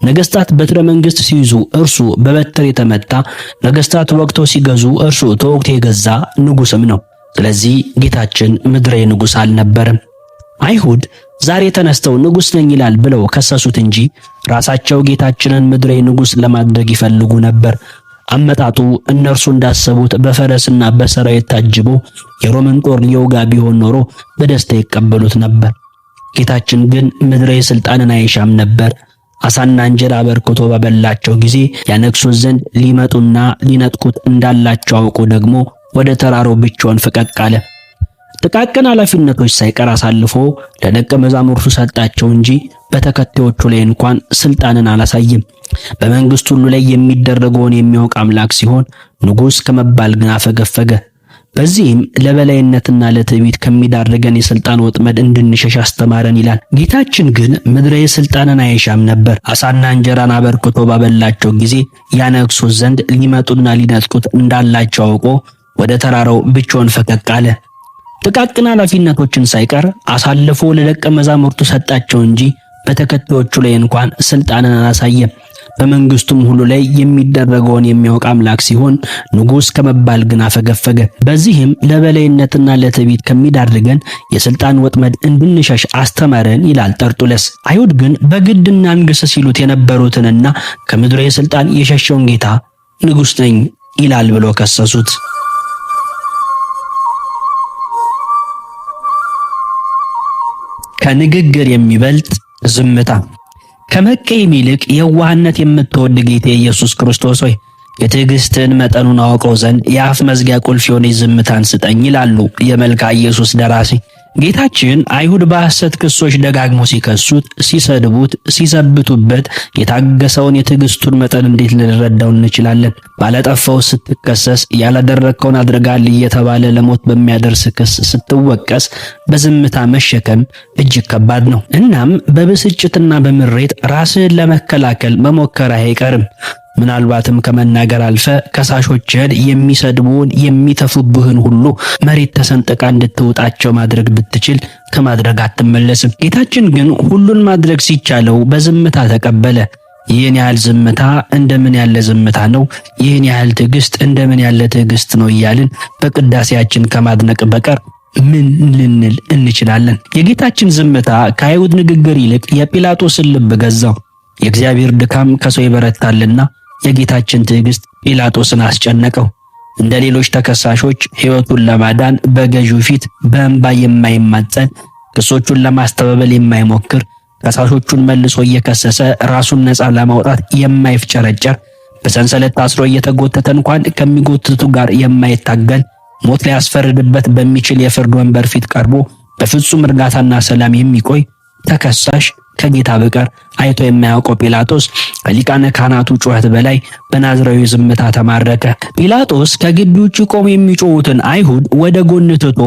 ነገስታት በትረ መንግስት ሲይዙ እርሱ በበትር የተመታ፣ ነገስታት ወቅተው ሲገዙ እርሱ ተወቅቶ የገዛ ንጉስም ነው። ስለዚህ ጌታችን ምድራዊ ንጉሥ አልነበረም። አይሁድ ዛሬ ተነስተው ንጉሥ ነኝ ይላል ብለው ከሰሱት እንጂ ራሳቸው ጌታችንን ምድራዊ ንጉሥ ለማድረግ ይፈልጉ ነበር። አመጣጡ እነርሱ እንዳሰቡት በፈረስና በሰራዊት ታጅቦ የሮምን ጦር ሊወጋ ቢሆን ኖሮ በደስታ ይቀበሉት ነበር። ጌታችን ግን ምድራዊ ስልጣንን አይሻም ነበር። አሳና እንጀራ አበርክቶ በበላቸው ጊዜ ያነግሱት ዘንድ ሊመጡና ሊነጥቁት እንዳላቸው አውቆ ደግሞ ወደ ተራራው ብቻውን ፈቀቅ አለ። ጥቃቅን ኃላፊነቶች ሳይቀር አሳልፎ ለደቀ መዛሙርቱ ሰጣቸው እንጂ በተከታዮቹ ላይ እንኳን ስልጣንን አላሳየም። በመንግስቱ ሁሉ ላይ የሚደረገውን የሚያውቅ አምላክ ሲሆን ንጉሥ ከመባል ግን አፈገፈገ። በዚህም ለበላይነትና ለትዕቢት ከሚዳርገን የስልጣን ወጥመድ እንድንሸሽ አስተማረን ይላል። ጌታችን ግን ምድራዊ ስልጣንን አይሻም ነበር። አሳና እንጀራን አበርክቶ ባበላቸው ጊዜ ያነግሱት ዘንድ ሊመጡና ሊነጥቁት እንዳላቸው አውቆ ወደ ተራራው ብቻውን ፈቀቅ አለ። ጥቃቅን ኃላፊነቶችን ሳይቀር አሳልፎ ለደቀ መዛሙርቱ ሰጣቸው እንጂ በተከታዮቹ ላይ እንኳን ስልጣንን አላሳየም። በመንግስቱም ሁሉ ላይ የሚደረገውን የሚያውቅ አምላክ ሲሆን ንጉሥ ከመባል ግን አፈገፈገ። በዚህም ለበላይነትና ለትዕቢት ከሚዳርገን የስልጣን ወጥመድ እንድንሸሽ አስተማረን ይላል ጠርጡለስ። አይሁድ ግን በግድ እናንግስ ሲሉት የነበሩትንና ከምድረ የስልጣን የሸሸውን ጌታ ንጉሥ ነኝ ይላል ብሎ ከሰሱት። ከንግግር የሚበልጥ ዝምታ። ከመቀየም ይልቅ የዋህነት የምትወድ ጌታ ኢየሱስ ክርስቶስ ሆይ የትዕግስትን መጠኑን አውቀው ዘንድ የአፍ መዝጊያ ቁልፍ የሆነች ዝምታን ስጠኝ ይላሉ የመልክዓ ኢየሱስ ደራሲ። ጌታችን አይሁድ በሐሰት ክሶች ደጋግሞ ሲከሱት፣ ሲሰድቡት፣ ሲዘብቱበት የታገሰውን የትዕግስቱን መጠን እንዴት ልንረዳው እንችላለን? ባለጠፋው ስትከሰስ፣ ያላደረግከውን አድርጋል እየተባለ ለሞት በሚያደርስ ክስ ስትወቀስ በዝምታ መሸከም እጅግ ከባድ ነው። እናም በብስጭትና በምሬት ራስህን ለመከላከል መሞከር አይቀርም። ምናልባትም ከመናገር አልፈ ከሳሾችህን የሚሰድቡን የሚተፉብህን ሁሉ መሬት ተሰንጥቃ እንድትውጣቸው ማድረግ ብትችል ከማድረግ አትመለስም። ጌታችን ግን ሁሉን ማድረግ ሲቻለው በዝምታ ተቀበለ። ይህን ያህል ዝምታ እንደምን ያለ ዝምታ ነው! ይህን ያህል ትዕግስት እንደምን ያለ ትዕግስት ነው! እያልን በቅዳሴያችን ከማድነቅ በቀር ምን ልንል እንችላለን? የጌታችን ዝምታ ከአይሁድ ንግግር ይልቅ የጲላጦስን ልብ ገዛው። የእግዚአብሔር ድካም ከሰው ይበረታልና የጌታችን ትዕግስት ጲላጦስን አስጨነቀው። እንደ ሌሎች ተከሳሾች ሕይወቱን ለማዳን በገዢው ፊት በእንባ የማይማጸን፣ ክሶቹን ለማስተባበል የማይሞክር፣ ከሳሾቹን መልሶ እየከሰሰ ራሱን ነፃ ለማውጣት የማይፍጨረጨር፣ በሰንሰለት ታስሮ እየተጎተተ እንኳን ከሚጎትቱ ጋር የማይታገል፣ ሞት ሊያስፈርድበት በሚችል የፍርድ ወንበር ፊት ቀርቦ በፍጹም እርጋታና ሰላም የሚቆይ ተከሳሽ ከጌታ በቀር አይቶ የማያውቀው ጲላጦስ ከሊቃነ ካህናቱ ጩኸት በላይ በናዝራዊ ዝምታ ተማረከ። ጲላጦስ ከግቢ ውጭ ቆመው የሚጮሁትን አይሁድ ወደ ጎን ትቶ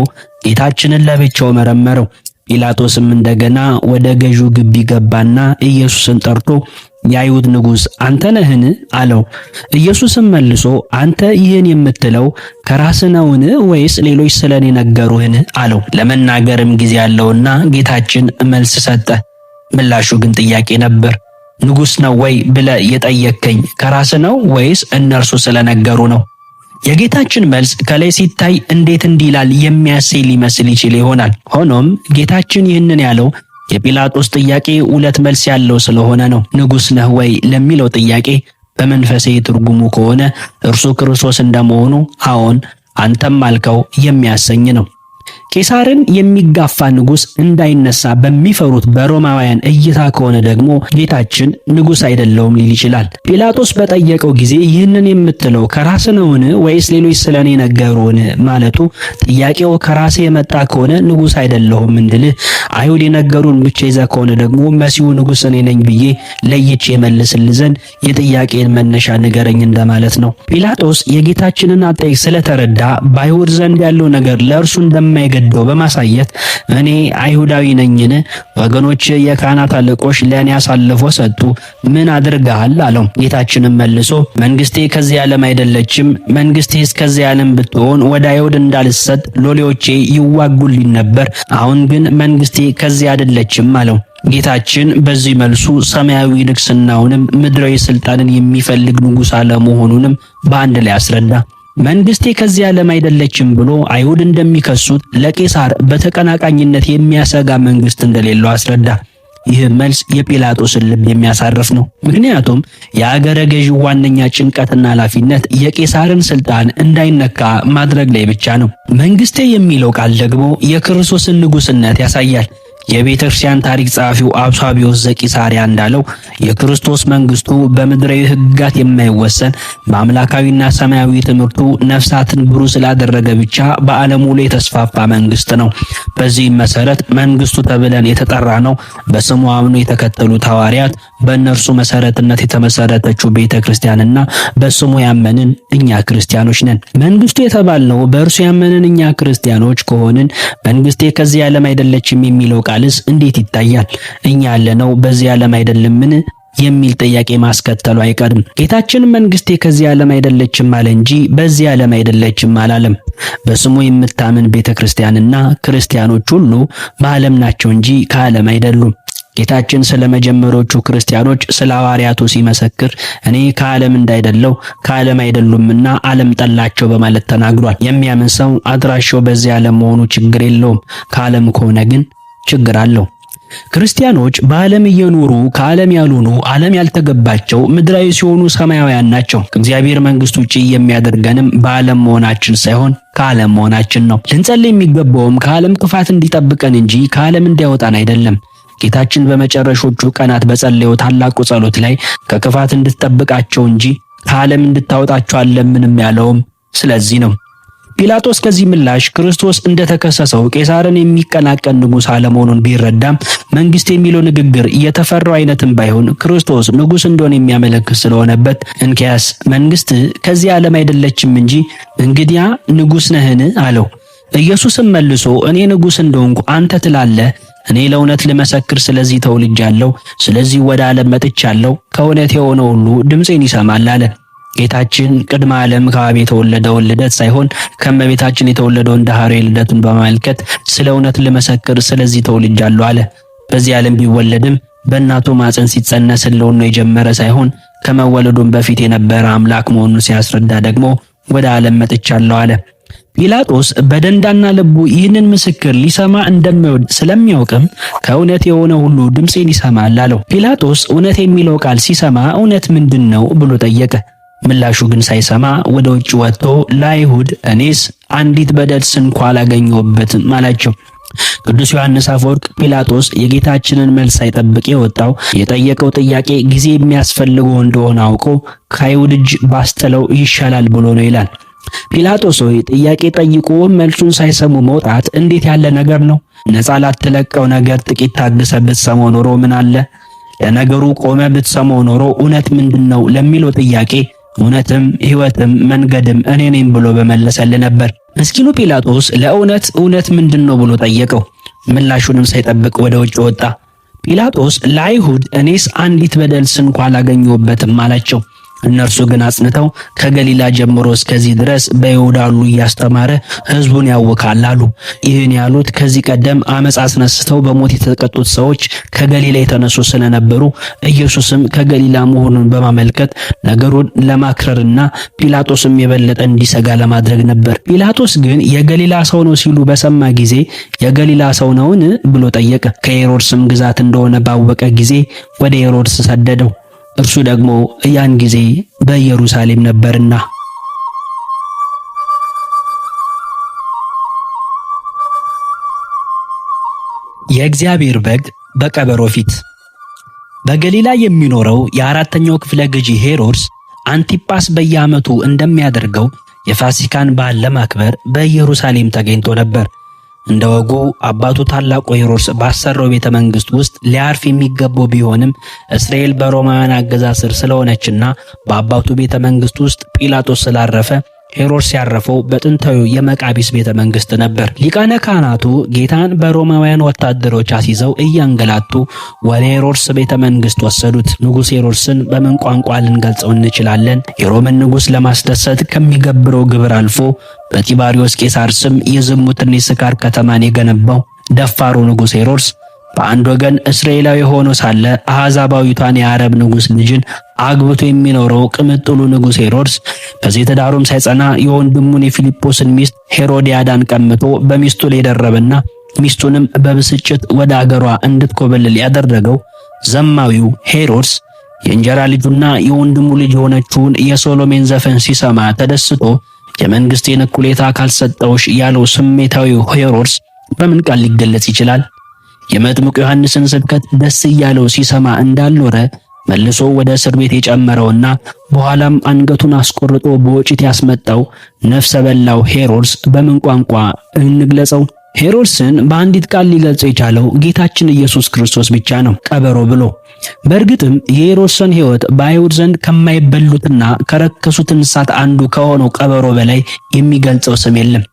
ጌታችንን ለብቻው መረመረው። ጲላጦስም እንደገና ወደ ገዢው ግቢ ገባና ኢየሱስን ጠርቶ የአይሁድ ንጉሥ አንተ ነህን? አለው። ኢየሱስም መልሶ አንተ ይህን የምትለው ከራስህ ነውን? ወይስ ሌሎች ስለኔ ነገሩህን? አለው። ለመናገርም ጊዜ ያለውና ጌታችን መልስ ሰጠ። ምላሹ ግን ጥያቄ ነበር። ንጉሥ ነው ወይ ብለህ የጠየከኝ ከራስህ ነው ወይስ እነርሱ ስለነገሩ ነው? የጌታችን መልስ ከላይ ሲታይ እንዴት እንዲህ ይላል የሚያሰኝ ሊመስል ይችል ይሆናል። ሆኖም ጌታችን ይህንን ያለው የጲላጦስ ጥያቄ ሁለት መልስ ያለው ስለሆነ ነው። ንጉሥ ነህ ወይ ለሚለው ጥያቄ በመንፈሴ ትርጉሙ ከሆነ እርሱ ክርስቶስ እንደመሆኑ አዎን፣ አንተም አልከው የሚያሰኝ ነው። ቄሳርን የሚጋፋ ንጉሥ እንዳይነሳ በሚፈሩት በሮማውያን እይታ ከሆነ ደግሞ ጌታችን ንጉሥ አይደለውም ሊል ይችላል። ጲላጦስ በጠየቀው ጊዜ ይህንን የምትለው ከራስ ነውን ወይስ ሌሎች ስለኔ ነገሩን ማለቱ ጥያቄው ከራሴ የመጣ ከሆነ ንጉሥ አይደለሁም እንድልህ፣ አይሁድ የነገሩን ብቻ ይዘህ ከሆነ ደግሞ መሲሁ ንጉሥ እኔ ነኝ ብዬ ለይቼ የመልስልህ ዘንድ የጥያቄን መነሻ ንገረኝ እንደማለት ነው። ጲላጦስ የጌታችንን አጠያየቅ ስለተረዳ በአይሁድ ዘንድ ያለው ነገር ለእርሱ እንደማይገደው በማሳየት እኔ አይሁዳዊ ነኝን? ወገኖች የካህናት አለቆች ለእኔ አሳልፎ ሰጡ፣ ምን አድርገሃል አለው። ጌታችንም መልሶ መንግስቴ ከዚህ ዓለም አይደለችም። መንግስቴ እስከዚህ ዓለም ብትሆን ወደ አይሁድ እንዳልሰጥ ሎሌዎቼ ይዋጉልኝ ነበር። አሁን ግን መንግስቴ ከዚህ አይደለችም አለው። ጌታችን በዚህ መልሱ ሰማያዊ ንግስናውንም ምድራዊ ስልጣንን የሚፈልግ ንጉሥ አለመሆኑንም በአንድ ላይ አስረዳ። መንግስቴ ከዚህ ዓለም አይደለችም ብሎ አይሁድ እንደሚከሱት ለቄሳር በተቀናቃኝነት የሚያሰጋ መንግስት እንደሌለው አስረዳ። ይህ መልስ የጲላጦስን ልብ የሚያሳርፍ ነው። ምክንያቱም የአገረ ገዢው ዋነኛ ጭንቀትና ኃላፊነት የቄሳርን ስልጣን እንዳይነካ ማድረግ ላይ ብቻ ነው። መንግስቴ የሚለው ቃል ደግሞ የክርስቶስን ንጉስነት ያሳያል። የቤተ ክርስቲያን ታሪክ ጸሐፊው አውሳቢዮስ ዘቂሳርያ እንዳለው የክርስቶስ መንግስቱ በምድራዊ ሕግጋት የማይወሰን በአምላካዊና ሰማያዊ ትምህርቱ ነፍሳትን ብሩህ ስላደረገ ብቻ በዓለም ሁሉ የተስፋፋ መንግስት ነው። በዚህም መሰረት መንግስቱ ተብለን የተጠራ ነው በስሙ አምኖ የተከተሉት ሐዋርያት፣ በእነርሱ መሰረትነት የተመሰረተችው ቤተ ክርስቲያንና በስሙ ያመንን እኛ ክርስቲያኖች ነን። መንግስቱ የተባልነው በእርሱ ያመንን እኛ ክርስቲያኖች ከሆንን መንግስቴ ከዚህ ዓለም አይደለችም የሚለው ቃልስ እንዴት ይታያል? እኛ ያለነው በዚህ ዓለም አይደለምን የሚል ጥያቄ ማስከተሉ አይቀርም። ጌታችን መንግስቴ ከዚህ ዓለም አይደለችም አለ እንጂ በዚህ ዓለም አይደለችም አላለም። በስሙ የምታምን ቤተክርስቲያንና ክርስቲያኖች ሁሉ በዓለም ናቸው እንጂ ከዓለም አይደሉም። ጌታችን ስለ መጀመሪያዎቹ ክርስቲያኖች ስለ ሐዋርያቱ ሲመሰክር እኔ ከዓለም እንዳይደለው ከዓለም አይደሉምና ዓለም ጠላቸው በማለት ተናግሯል። የሚያምን ሰው አድራሻው በዚህ ዓለም መሆኑ ችግር የለውም። ከዓለም ከሆነ ግን ችግር አለው። ክርስቲያኖች በዓለም እየኖሩ ከዓለም ያልሆኑ ዓለም ያልተገባቸው ምድራዊ ሲሆኑ ሰማያውያን ናቸው። ከእግዚአብሔር መንግስት ውጪ የሚያደርገንም በዓለም መሆናችን ሳይሆን ከዓለም መሆናችን ነው። ልንጸልይ የሚገባውም ከዓለም ክፋት እንዲጠብቀን እንጂ ከዓለም እንዲያወጣን አይደለም። ጌታችን በመጨረሾቹ ቀናት በጸለየው ታላቁ ጸሎት ላይ ከክፋት እንድትጠብቃቸው እንጂ ከዓለም እንድታወጣቸው አልለምንም ያለውም ስለዚህ ነው። ጲላጦስ ከዚህ ምላሽ ክርስቶስ እንደተከሰሰው ቄሳርን የሚቀናቀን ንጉሥ አለመሆኑን ቢረዳም መንግስት የሚለው ንግግር የተፈራው አይነትም ባይሆን ክርስቶስ ንጉሥ እንደሆነ የሚያመለክት ስለሆነበት እንኪያስ መንግስት ከዚህ ዓለም አይደለችም እንጂ እንግዲያ ንጉሥ ነህን አለው። ኢየሱስም መልሶ እኔ ንጉሥ እንደሆንኩ አንተ ትላለህ። እኔ ለእውነት ልመሰክር ስለዚህ ተወልጃለሁ፣ ስለዚህ ወደ ዓለም መጥቻለሁ። ከእውነት የሆነ ሁሉ ድምፄን ይሰማል አለ። ጌታችን ቅድመ ዓለም ከአብ የተወለደውን ልደት ሳይሆን ከእመቤታችን የተወለደውን ዳህራዊ ልደቱን በማመልከት ስለ እውነት ልመሰክር ስለዚህ ተወልጃለሁ አለ። በዚህ ዓለም ቢወለድም በእናቱ ማፀን ሲጸነስ ሕልውናው የጀመረ ሳይሆን ከመወለዱም በፊት የነበረ አምላክ መሆኑን ሲያስረዳ ደግሞ ወደ ዓለም መጥቻለሁ አለ። ጲላጦስ በደንዳና ልቡ ይህንን ምስክር ሊሰማ እንደማይወድ ስለሚያውቅም ከእውነት የሆነ ሁሉ ድምፄን ይሰማል አለው። ጲላጦስ እውነት የሚለው ቃል ሲሰማ እውነት ምንድን ነው ብሎ ጠየቀ። ምላሹ ግን ሳይሰማ ወደ ውጭ ወጥቶ ለአይሁድ እኔስ አንዲት በደል ስንኳ አላገኘሁበትም አላቸው። ቅዱስ ዮሐንስ አፈወርቅ ጲላጦስ የጌታችንን መልስ ሳይጠብቅ የወጣው የጠየቀው ጥያቄ ጊዜ የሚያስፈልገው እንደሆነ አውቆ ከአይሁድ እጅ ባስጥለው ይሻላል ብሎ ነው ይላል። ጲላጦስ ሆይ ጥያቄ ጠይቆ መልሱን ሳይሰሙ መውጣት እንዴት ያለ ነገር ነው? ነፃ ላትለቀው ነገር ጥቂት ታግሰህ ብትሰማው ኖሮ ምን አለ? ለነገሩ ቆመ ብትሰማው ኖሮ እውነት ምንድን ነው ለሚለው ጥያቄ እውነትም ሕይወትም መንገድም እኔ ነኝ ብሎ በመለሰልህ ነበር። ምስኪኑ ጲላጦስ ለእውነት እውነት ምንድን ነው ብሎ ጠየቀው። ምላሹንም ሳይጠብቅ ወደ ውጭ ወጣ። ጲላጦስ ለአይሁድ እኔስ አንዲት በደል ስንኳ አላገኘሁበትም አላቸው። እነርሱ ግን አጽንተው ከገሊላ ጀምሮ እስከዚህ ድረስ በይሁዳ ሁሉ እያስተማረ ሕዝቡን ያውካል አሉ። ይህን ያሉት ከዚህ ቀደም አመፅ አስነስተው በሞት የተቀጡት ሰዎች ከገሊላ የተነሱ ስለነበሩ ኢየሱስም ከገሊላ መሆኑን በማመልከት ነገሩን ለማክረርና ጲላጦስም የበለጠ እንዲሰጋ ለማድረግ ነበር። ጲላጦስ ግን የገሊላ ሰው ነው ሲሉ በሰማ ጊዜ የገሊላ ሰው ነውን ብሎ ጠየቀ። ከሄሮድስም ግዛት እንደሆነ ባወቀ ጊዜ ወደ ሄሮድስ ሰደደው። እርሱ ደግሞ ያን ጊዜ በኢየሩሳሌም ነበርና። የእግዚአብሔር በግ በቀበሮ ፊት። በገሊላ የሚኖረው የአራተኛው ክፍለ ገዢ ሄሮድስ አንቲጳስ በየዓመቱ እንደሚያደርገው የፋሲካን በዓል ለማክበር በኢየሩሳሌም ተገኝቶ ነበር። እንደ ወጉ አባቱ ታላቁ ሄሮድስ ባሰራው ቤተ መንግስት ውስጥ ሊያርፍ የሚገባው ቢሆንም እስራኤል በሮማውያን አገዛዝ ስር ስለሆነችና በአባቱ ቤተ መንግስት ውስጥ ጲላጦስ ስላረፈ ሄሮድስ ያረፈው በጥንታዊ የመቃቢስ ቤተ መንግስት ነበር። ሊቃነ ካህናቱ ጌታን በሮማውያን ወታደሮች አስይዘው እያንገላቱ ወደ ሄሮድስ ቤተ መንግስት ወሰዱት። ንጉሥ ሄሮድስን በምን ቋንቋ ልንገልጸው እንችላለን? የሮምን ንጉሥ ለማስደሰት ከሚገብረው ግብር አልፎ በጢባሪዮስ ቄሳር ስም የዝሙትና የስካር ከተማን የገነባው ደፋሩ ንጉሥ ሄሮድስ በአንድ ወገን እስራኤላዊ ሆኖ ሳለ አሕዛባዊቷን የአረብ ንጉሥ ልጅን አግብቶ የሚኖረው ቅምጥሉ ንጉሥ ሄሮድስ በዚህ ትዳሩም ሳይጸና የወንድሙን የፊልጶስን ሚስት ሄሮዲያዳን ቀምቶ በሚስቱ ላይ የደረበና ሚስቱንም በብስጭት ወደ አገሯ እንድትኮበልል ያደረገው ዘማዊው ሄሮድስ የእንጀራ ልጁና የወንድሙ ልጅ የሆነችውን የሶሎሜን ዘፈን ሲሰማ ተደስቶ የመንግስቴን እኩሌታ ካልሰጠውሽ ያለው ስሜታዊው ሄሮድስ በምን ቃል ሊገለጽ ይችላል? የመጥምቁ ዮሐንስን ስብከት ደስ እያለው ሲሰማ እንዳልኖረ መልሶ ወደ እስር ቤት የጨመረውና በኋላም አንገቱን አስቆርጦ በወጭት ያስመጣው ነፍሰ በላው ሄሮድስ በምን ቋንቋ እንግለጸው? ሄሮድስን በአንዲት ቃል ሊገልጸው የቻለው ጌታችን ኢየሱስ ክርስቶስ ብቻ ነው፣ ቀበሮ ብሎ። በእርግጥም የሄሮድስን ሕይወት በአይሁድ ዘንድ ከማይበሉትና ከረከሱት እንስሳት አንዱ ከሆነው ቀበሮ በላይ የሚገልጸው ስም የለም።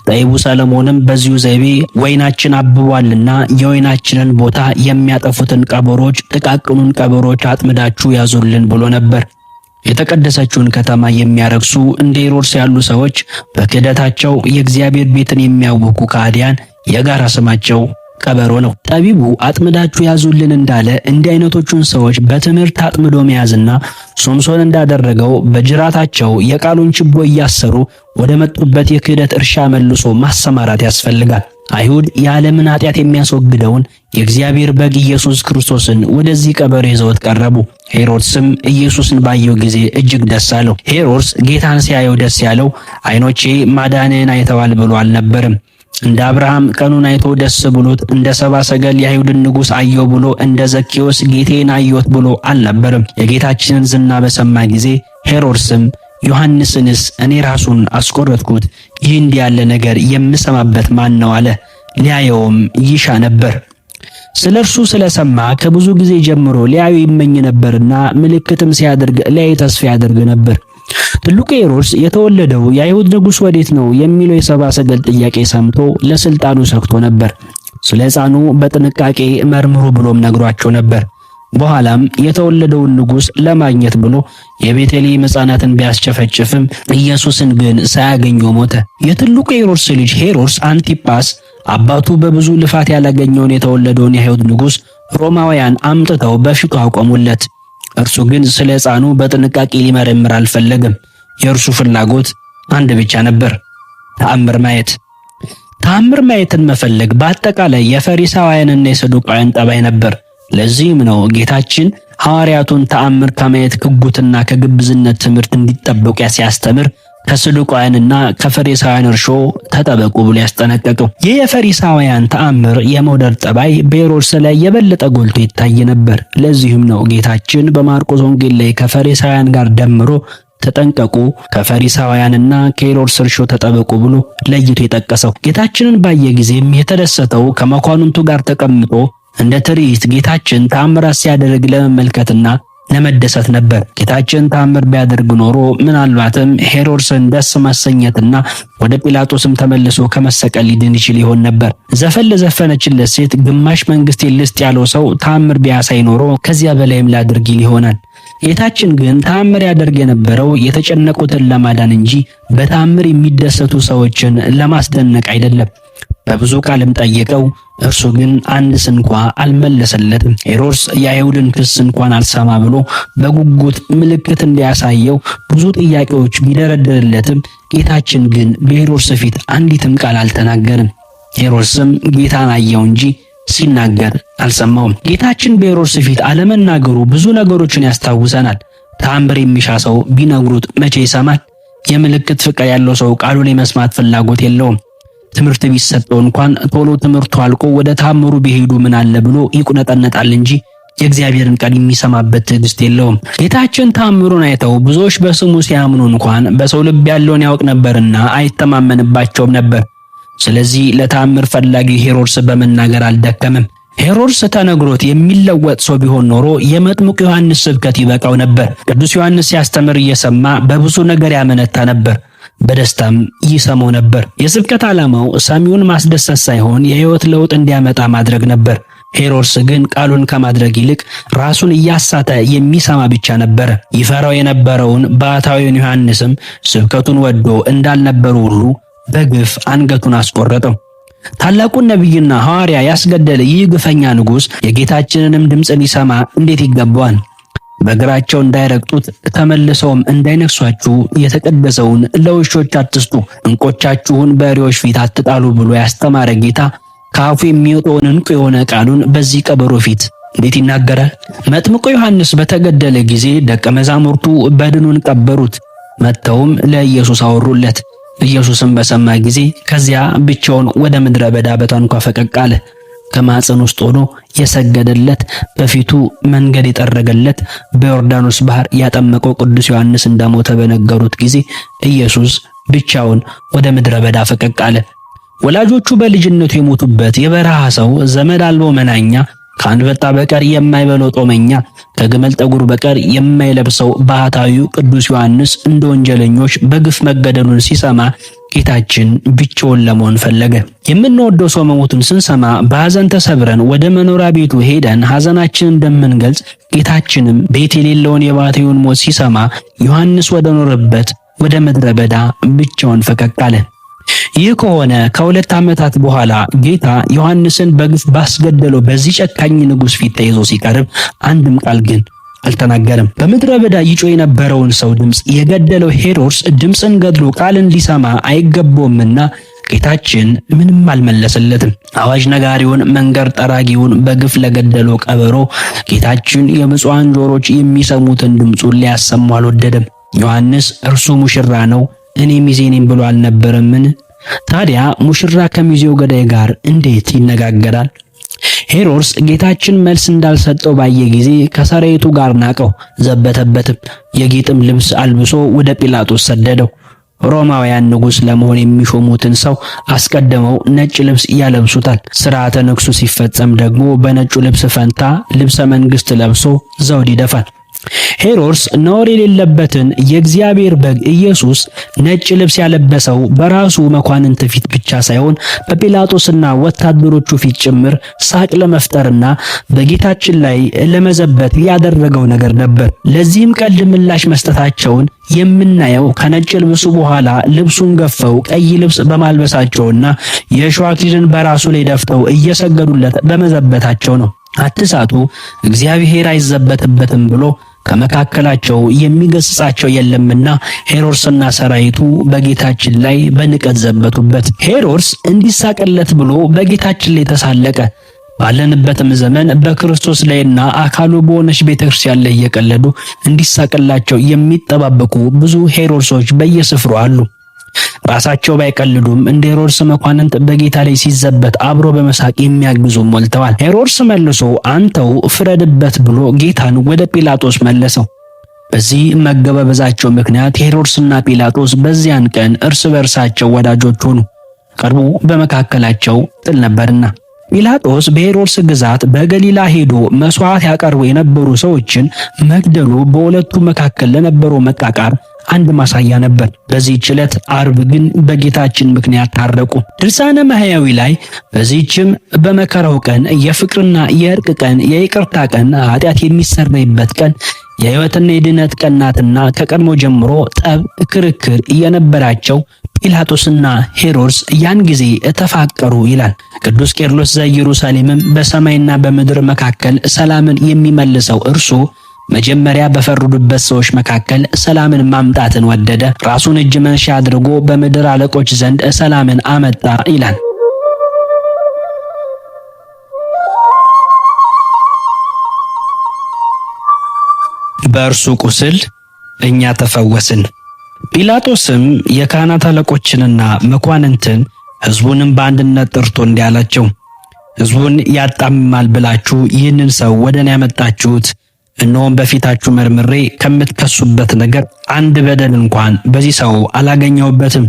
ጠቢቡ ሰለሞንም በዚሁ ዘይቤ ወይናችን አብቧልና የወይናችንን ቦታ የሚያጠፉትን ቀበሮች፣ ጥቃቅኑን ቀበሮች አጥምዳችሁ ያዙልን ብሎ ነበር። የተቀደሰችውን ከተማ የሚያረክሱ እንደ ሄሮድስ ያሉ ሰዎች በክህደታቸው የእግዚአብሔር ቤትን የሚያውኩ ከሃዲያን የጋራ ስማቸው ቀበሮ ነው። ጠቢቡ አጥምዳችሁ ያዙልን እንዳለ እንዲህ አይነቶቹን ሰዎች በትምህርት አጥምዶ መያዝና ሶምሶን እንዳደረገው በጅራታቸው የቃሉን ችቦ እያሰሩ ወደ መጡበት የክህደት እርሻ መልሶ ማሰማራት ያስፈልጋል። አይሁድ የዓለምን ኃጢአት የሚያስወግደውን የእግዚአብሔር በግ ኢየሱስ ክርስቶስን ወደዚህ ቀበሮ ይዘውት ቀረቡ። ሄሮድስም ኢየሱስን ባየው ጊዜ እጅግ ደስ አለው። ሄሮድስ ጌታን ሲያየው ደስ ያለው ዓይኖቼ ማዳንህን አይተዋል ብሎ አልነበርም። እንደ አብርሃም ቀኑን አይቶ ደስ ብሎት፣ እንደ ሰብአ ሰገል የአይሁድን ንጉሥ አየው ብሎ፣ እንደ ዘኬዎስ ጌቴን አየሁት ብሎ አልነበርም። የጌታችንን ዝና በሰማ ጊዜ ሄሮድስም ዮሐንስንስ እኔ ራሱን አስቆረጥኩት፣ ይህ እንዲህ ያለ ነገር የምሰማበት ማን ነው አለ። ሊያየውም ይሻ ነበር። ስለ እርሱ ስለሰማ ከብዙ ጊዜ ጀምሮ ሊያዩ ይመኝ ነበርና ምልክትም ሲያደርግ ሊያዩ ተስፋ ያደርግ ነበር። ትልቁ ሄሮድስ የተወለደው የአይሁድ ንጉሥ ወዴት ነው የሚለው የሰብአ ሰገል ጥያቄ ሰምቶ ለስልጣኑ ሰግቶ ነበር። ስለ ሕፃኑ በጥንቃቄ መርምሩ ብሎም ነግሯቸው ነበር። በኋላም የተወለደውን ንጉሥ ለማግኘት ብሎ የቤተልሔም ሕፃናትን ቢያስጨፈጭፍም ኢየሱስን ግን ሳያገኘው ሞተ። የትልቁ ሄሮድስ ልጅ ሄሮድስ አንቲጳስ አባቱ በብዙ ልፋት ያላገኘውን የተወለደውን የአይሁድ ንጉሥ ሮማውያን አምጥተው በፊቱ አቆሙለት። እርሱ ግን ስለ ሕፃኑ በጥንቃቄ ሊመረምር አልፈለገም። የእርሱ ፍላጎት አንድ ብቻ ነበር፣ ተአምር ማየት። ተአምር ማየትን መፈለግ በአጠቃላይ የፈሪሳውያንና የሰዱቃውያን ጠባይ ነበር። ለዚህም ነው ጌታችን ሐዋርያቱን ተአምር ከማየት ክጉትና ከግብዝነት ትምህርት እንዲጠበቁ ሲያስተምር ከሰዱቃውያንና ከፈሪሳውያን እርሾ ተጠበቁ ብሎ ያስጠነቀቀው። ይህ የፈሪሳውያን ተአምር የመውደድ ጠባይ በሄሮድስ ላይ የበለጠ ጎልቶ ይታይ ነበር። ለዚህም ነው ጌታችን በማርቆስ ወንጌል ላይ ከፈሪሳውያን ጋር ደምሮ ተጠንቀቁ፣ ከፈሪሳውያንና ከሄሮድስ እርሾ ተጠበቁ ብሎ ለይቶ የጠቀሰው። ጌታችንን ባየ ጊዜም የተደሰተው ከመኳንንቱ ጋር ተቀምጦ እንደ ትርኢት ጌታችን ተአምራት ሲያደርግ ለመመልከትና ለመደሰት ነበር። ጌታችን ተአምር ቢያደርግ ኖሮ ምናልባትም ሄሮድስን ደስ ማሰኘትና ወደ ጲላጦስም ተመልሶ ከመሰቀል ሊድን ይችል ይሆን ነበር። ዘፈን ለዘፈነችለት ሴት ግማሽ መንግስቴን ልስጥ ያለው ሰው ተአምር ቢያሳይ ኖሮ ከዚያ በላይም ላድርግ ይል ይሆናል። ጌታችን ግን ተአምር ያደርግ የነበረው የተጨነቁትን ለማዳን እንጂ በተአምር የሚደሰቱ ሰዎችን ለማስደነቅ አይደለም። በብዙ ቃልም ጠየቀው፣ እርሱ ግን አንድ ስንኳ አልመለሰለትም። ሄሮድስ የአይሁድን ክስ እንኳን አልሰማ ብሎ በጉጉት ምልክት እንዲያሳየው ብዙ ጥያቄዎች ቢደረድርለትም ጌታችን ግን በሄሮድስ ፊት አንዲትም ቃል አልተናገርም። ሄሮድስም ጌታን አየው እንጂ ሲናገር አልሰማውም። ጌታችን በሄሮድስ ፊት አለመናገሩ ብዙ ነገሮችን ያስታውሰናል። ተአምር የሚሻ ሰው ቢነግሩት መቼ ይሰማል? የምልክት ፍቅር ያለው ሰው ቃሉን የመስማት ፍላጎት የለውም። ትምህርት ቢሰጠው እንኳን ቶሎ ትምህርቱ አልቆ ወደ ታምሩ ቢሄዱ ምን አለ ብሎ ይቁነጠነጣል እንጂ የእግዚአብሔርን ቃል የሚሰማበት ትዕግስት የለውም። ጌታችን ታምሩን አይተው ብዙዎች በስሙ ሲያምኑ እንኳን በሰው ልብ ያለውን ያውቅ ነበርና አይተማመንባቸውም ነበር። ስለዚህ ለታምር ፈላጊ ሄሮድስ በመናገር አልደከምም። ሄሮድስ ተነግሮት የሚለወጥ ሰው ቢሆን ኖሮ የመጥምቁ ዮሐንስ ስብከት ይበቃው ነበር። ቅዱስ ዮሐንስ ሲያስተምር እየሰማ በብዙ ነገር ያመነታ ነበር። በደስታም ይሰማው ነበር። የስብከት ዓላማው ሰሚውን ማስደሰት ሳይሆን የሕይወት ለውጥ እንዲያመጣ ማድረግ ነበር። ሄሮድስ ግን ቃሉን ከማድረግ ይልቅ ራሱን እያሳተ የሚሰማ ብቻ ነበር። ይፈራው የነበረውን ባሕታዊውን ዮሐንስም ስብከቱን ወዶ እንዳልነበሩ ሁሉ በግፍ አንገቱን አስቆረጠው። ታላቁን ነቢይና ሐዋርያ ያስገደለ ይህ ግፈኛ ንጉሥ የጌታችንንም ድምፅ ሊሰማ እንዴት ይገባዋል? በእግራቸው እንዳይረግጡት ተመልሰውም እንዳይነክሷችሁ የተቀደሰውን ለውሾች አትስጡ፣ ዕንቆቻችሁን በእሪያዎች ፊት አትጣሉ ብሎ ያስተማረ ጌታ ከአፉ የሚወጣውን ዕንቁ የሆነ ቃሉን በዚህ ቀበሮ ፊት እንዴት ይናገራል? መጥምቁ ዮሐንስ በተገደለ ጊዜ ደቀ መዛሙርቱ በድኑን ቀበሩት። መጥተውም ለኢየሱስ አወሩለት። ኢየሱስም በሰማ ጊዜ ከዚያ ብቻውን ወደ ምድረ በዳ በታንኳ ፈቀቅ አለ። ከማኅፀን ውስጥ ሆኖ የሰገደለት በፊቱ መንገድ የጠረገለት በዮርዳኖስ ባህር ያጠመቀው ቅዱስ ዮሐንስ እንደሞተ በነገሩት ጊዜ ኢየሱስ ብቻውን ወደ ምድረ በዳ ፈቀቅ አለ። ወላጆቹ በልጅነቱ የሞቱበት የበረሃ ሰው፣ ዘመድ አልቦ መናኛ፣ ከአንበጣ በቀር የማይበላው ጦመኛ፣ ከግመል ጠጉር በቀር የማይለብሰው ባህታዊው ቅዱስ ዮሐንስ እንደ ወንጀለኞች በግፍ መገደሉን ሲሰማ ጌታችን ብቻውን ለመሆን ፈለገ። የምንወደው ሰው መሞቱን ስንሰማ በሐዘን ተሰብረን ወደ መኖሪያ ቤቱ ሄደን ሐዘናችንን እንደምንገልጽ ጌታችንም ቤት የሌለውን የባህታዊውን ሞት ሲሰማ ዮሐንስ ወደ ኖረበት ወደ ምድረ በዳ ብቻውን ፈቀቅ አለ። ይህ ከሆነ ከ2 ዓመታት በኋላ ጌታ ዮሐንስን በግፍ ባስገደለው በዚህ ጨካኝ ንጉሥ ፊት ተይዞ ሲቀርብ አንድም ቃል ግን አልተናገረም። በምድረ በዳ ይጮህ የነበረውን ሰው ድምፅ የገደለው ሄሮድስ ድምፅን ገድሎ ቃልን ሊሰማ አይገባውምና ጌታችን ምንም አልመለሰለትም። አዋጅ ነጋሪውን መንገድ ጠራጊውን በግፍ ለገደለው ቀበሮ ጌታችን የብፁዓን ጆሮች የሚሰሙትን ድምፁን ሊያሰሙ አልወደደም። ዮሐንስ እርሱ ሙሽራ ነው እኔ ሚዜ ነኝ ብሎ አልነበረምን? ታዲያ ሙሽራ ከሚዜው ገዳይ ጋር እንዴት ይነጋገራል? ሄሮድስ ጌታችን መልስ እንዳልሰጠው ባየ ጊዜ ከሰራዊቱ ጋር ናቀው፣ ዘበተበትም። የጌጥም ልብስ አልብሶ ወደ ጲላጦስ ሰደደው። ሮማውያን ንጉሥ ለመሆን የሚሾሙትን ሰው አስቀድመው ነጭ ልብስ ያለብሱታል። ሥርዓተ ንግሱ ሲፈጸም ደግሞ በነጩ ልብስ ፈንታ ልብሰ መንግሥት ለብሶ ዘውድ ይደፋል። ሄሮድስ ነውር የሌለበትን የእግዚአብሔር በግ ኢየሱስ ነጭ ልብስ ያለበሰው በራሱ መኳንንት ፊት ብቻ ሳይሆን በጲላጦስና ወታደሮቹ ፊት ጭምር ሳቅ ለመፍጠርና በጌታችን ላይ ለመዘበት ያደረገው ነገር ነበር። ለዚህም ቀልድ ምላሽ መስጠታቸውን የምናየው ከነጭ ልብሱ በኋላ ልብሱን ገፈው ቀይ ልብስ በማልበሳቸውና የእሾህ አክሊልን በራሱ ላይ ደፍተው እየሰገዱለት በመዘበታቸው ነው። አትሳቱ፣ እግዚአብሔር አይዘበትበትም ብሎ ከመካከላቸው የሚገስጻቸው የለምና ሄሮድስና ሰራዊቱ በጌታችን ላይ በንቀት ዘበቱበት። ሄሮድስ እንዲሳቅለት ብሎ በጌታችን ላይ ተሳለቀ። ባለንበትም ዘመን በክርስቶስ ላይና አካሉ በሆነች ቤተክርስቲያን ላይ እየቀለዱ እንዲሳቅላቸው የሚጠባበቁ ብዙ ሄሮድሶች በየስፍሩ አሉ። ራሳቸው ባይቀልዱም እንደ ሄሮድስ መኳንንት በጌታ ላይ ሲዘበት አብሮ በመሳቅ የሚያግዙ ሞልተዋል። ሄሮድስ መልሶ አንተው ፍረድበት ብሎ ጌታን ወደ ጲላጦስ መለሰው። በዚህ መገባበዛቸው ምክንያት ሄሮድስና ጲላጦስ በዚያን ቀን እርስ በእርሳቸው ወዳጆች ሆኑ፣ ቀድሞ በመካከላቸው ጥል ነበርና። ጲላጦስ በሄሮድስ ግዛት በገሊላ ሄዶ መስዋዕት ያቀርቡ የነበሩ ሰዎችን መግደሉ በሁለቱ መካከል ለነበረው መቃቃር አንድ ማሳያ ነበር። በዚህች ዕለት አርብ ግን በጌታችን ምክንያት ታረቁ። ድርሳነ ማህያዊ ላይ በዚህችም በመከራው ቀን የፍቅርና የእርቅ ቀን፣ የይቅርታ ቀን፣ ኃጢአት የሚሰረይበት ቀን፣ የሕይወትና የድነት ቀን ናትና ከቀድሞ ጀምሮ ጠብ፣ ክርክር የነበራቸው ጲላጦስና ሄሮድስ ያን ጊዜ ተፋቀሩ ይላል። ቅዱስ ቄርሎስ ዘኢየሩሳሌምም በሰማይና በምድር መካከል ሰላምን የሚመልሰው እርሱ መጀመሪያ በፈረዱበት ሰዎች መካከል ሰላምን ማምጣትን ወደደ። ራሱን እጅ መንሻ አድርጎ በምድር አለቆች ዘንድ ሰላምን አመጣ ይላል። በእርሱ ቁስል እኛ ተፈወስን። ጲላጦስም የካህናት አለቆችንና መኳንንትን ሕዝቡንም በአንድነት ጠርቶ እንዲህ አላቸው፣ ሕዝቡን ያጣምማል ብላችሁ ይህንን ሰው ወደ እኔ ያመጣችሁት፣ እነሆም በፊታችሁ መርምሬ ከምትከሱበት ነገር አንድ በደል እንኳን በዚህ ሰው አላገኘሁበትም።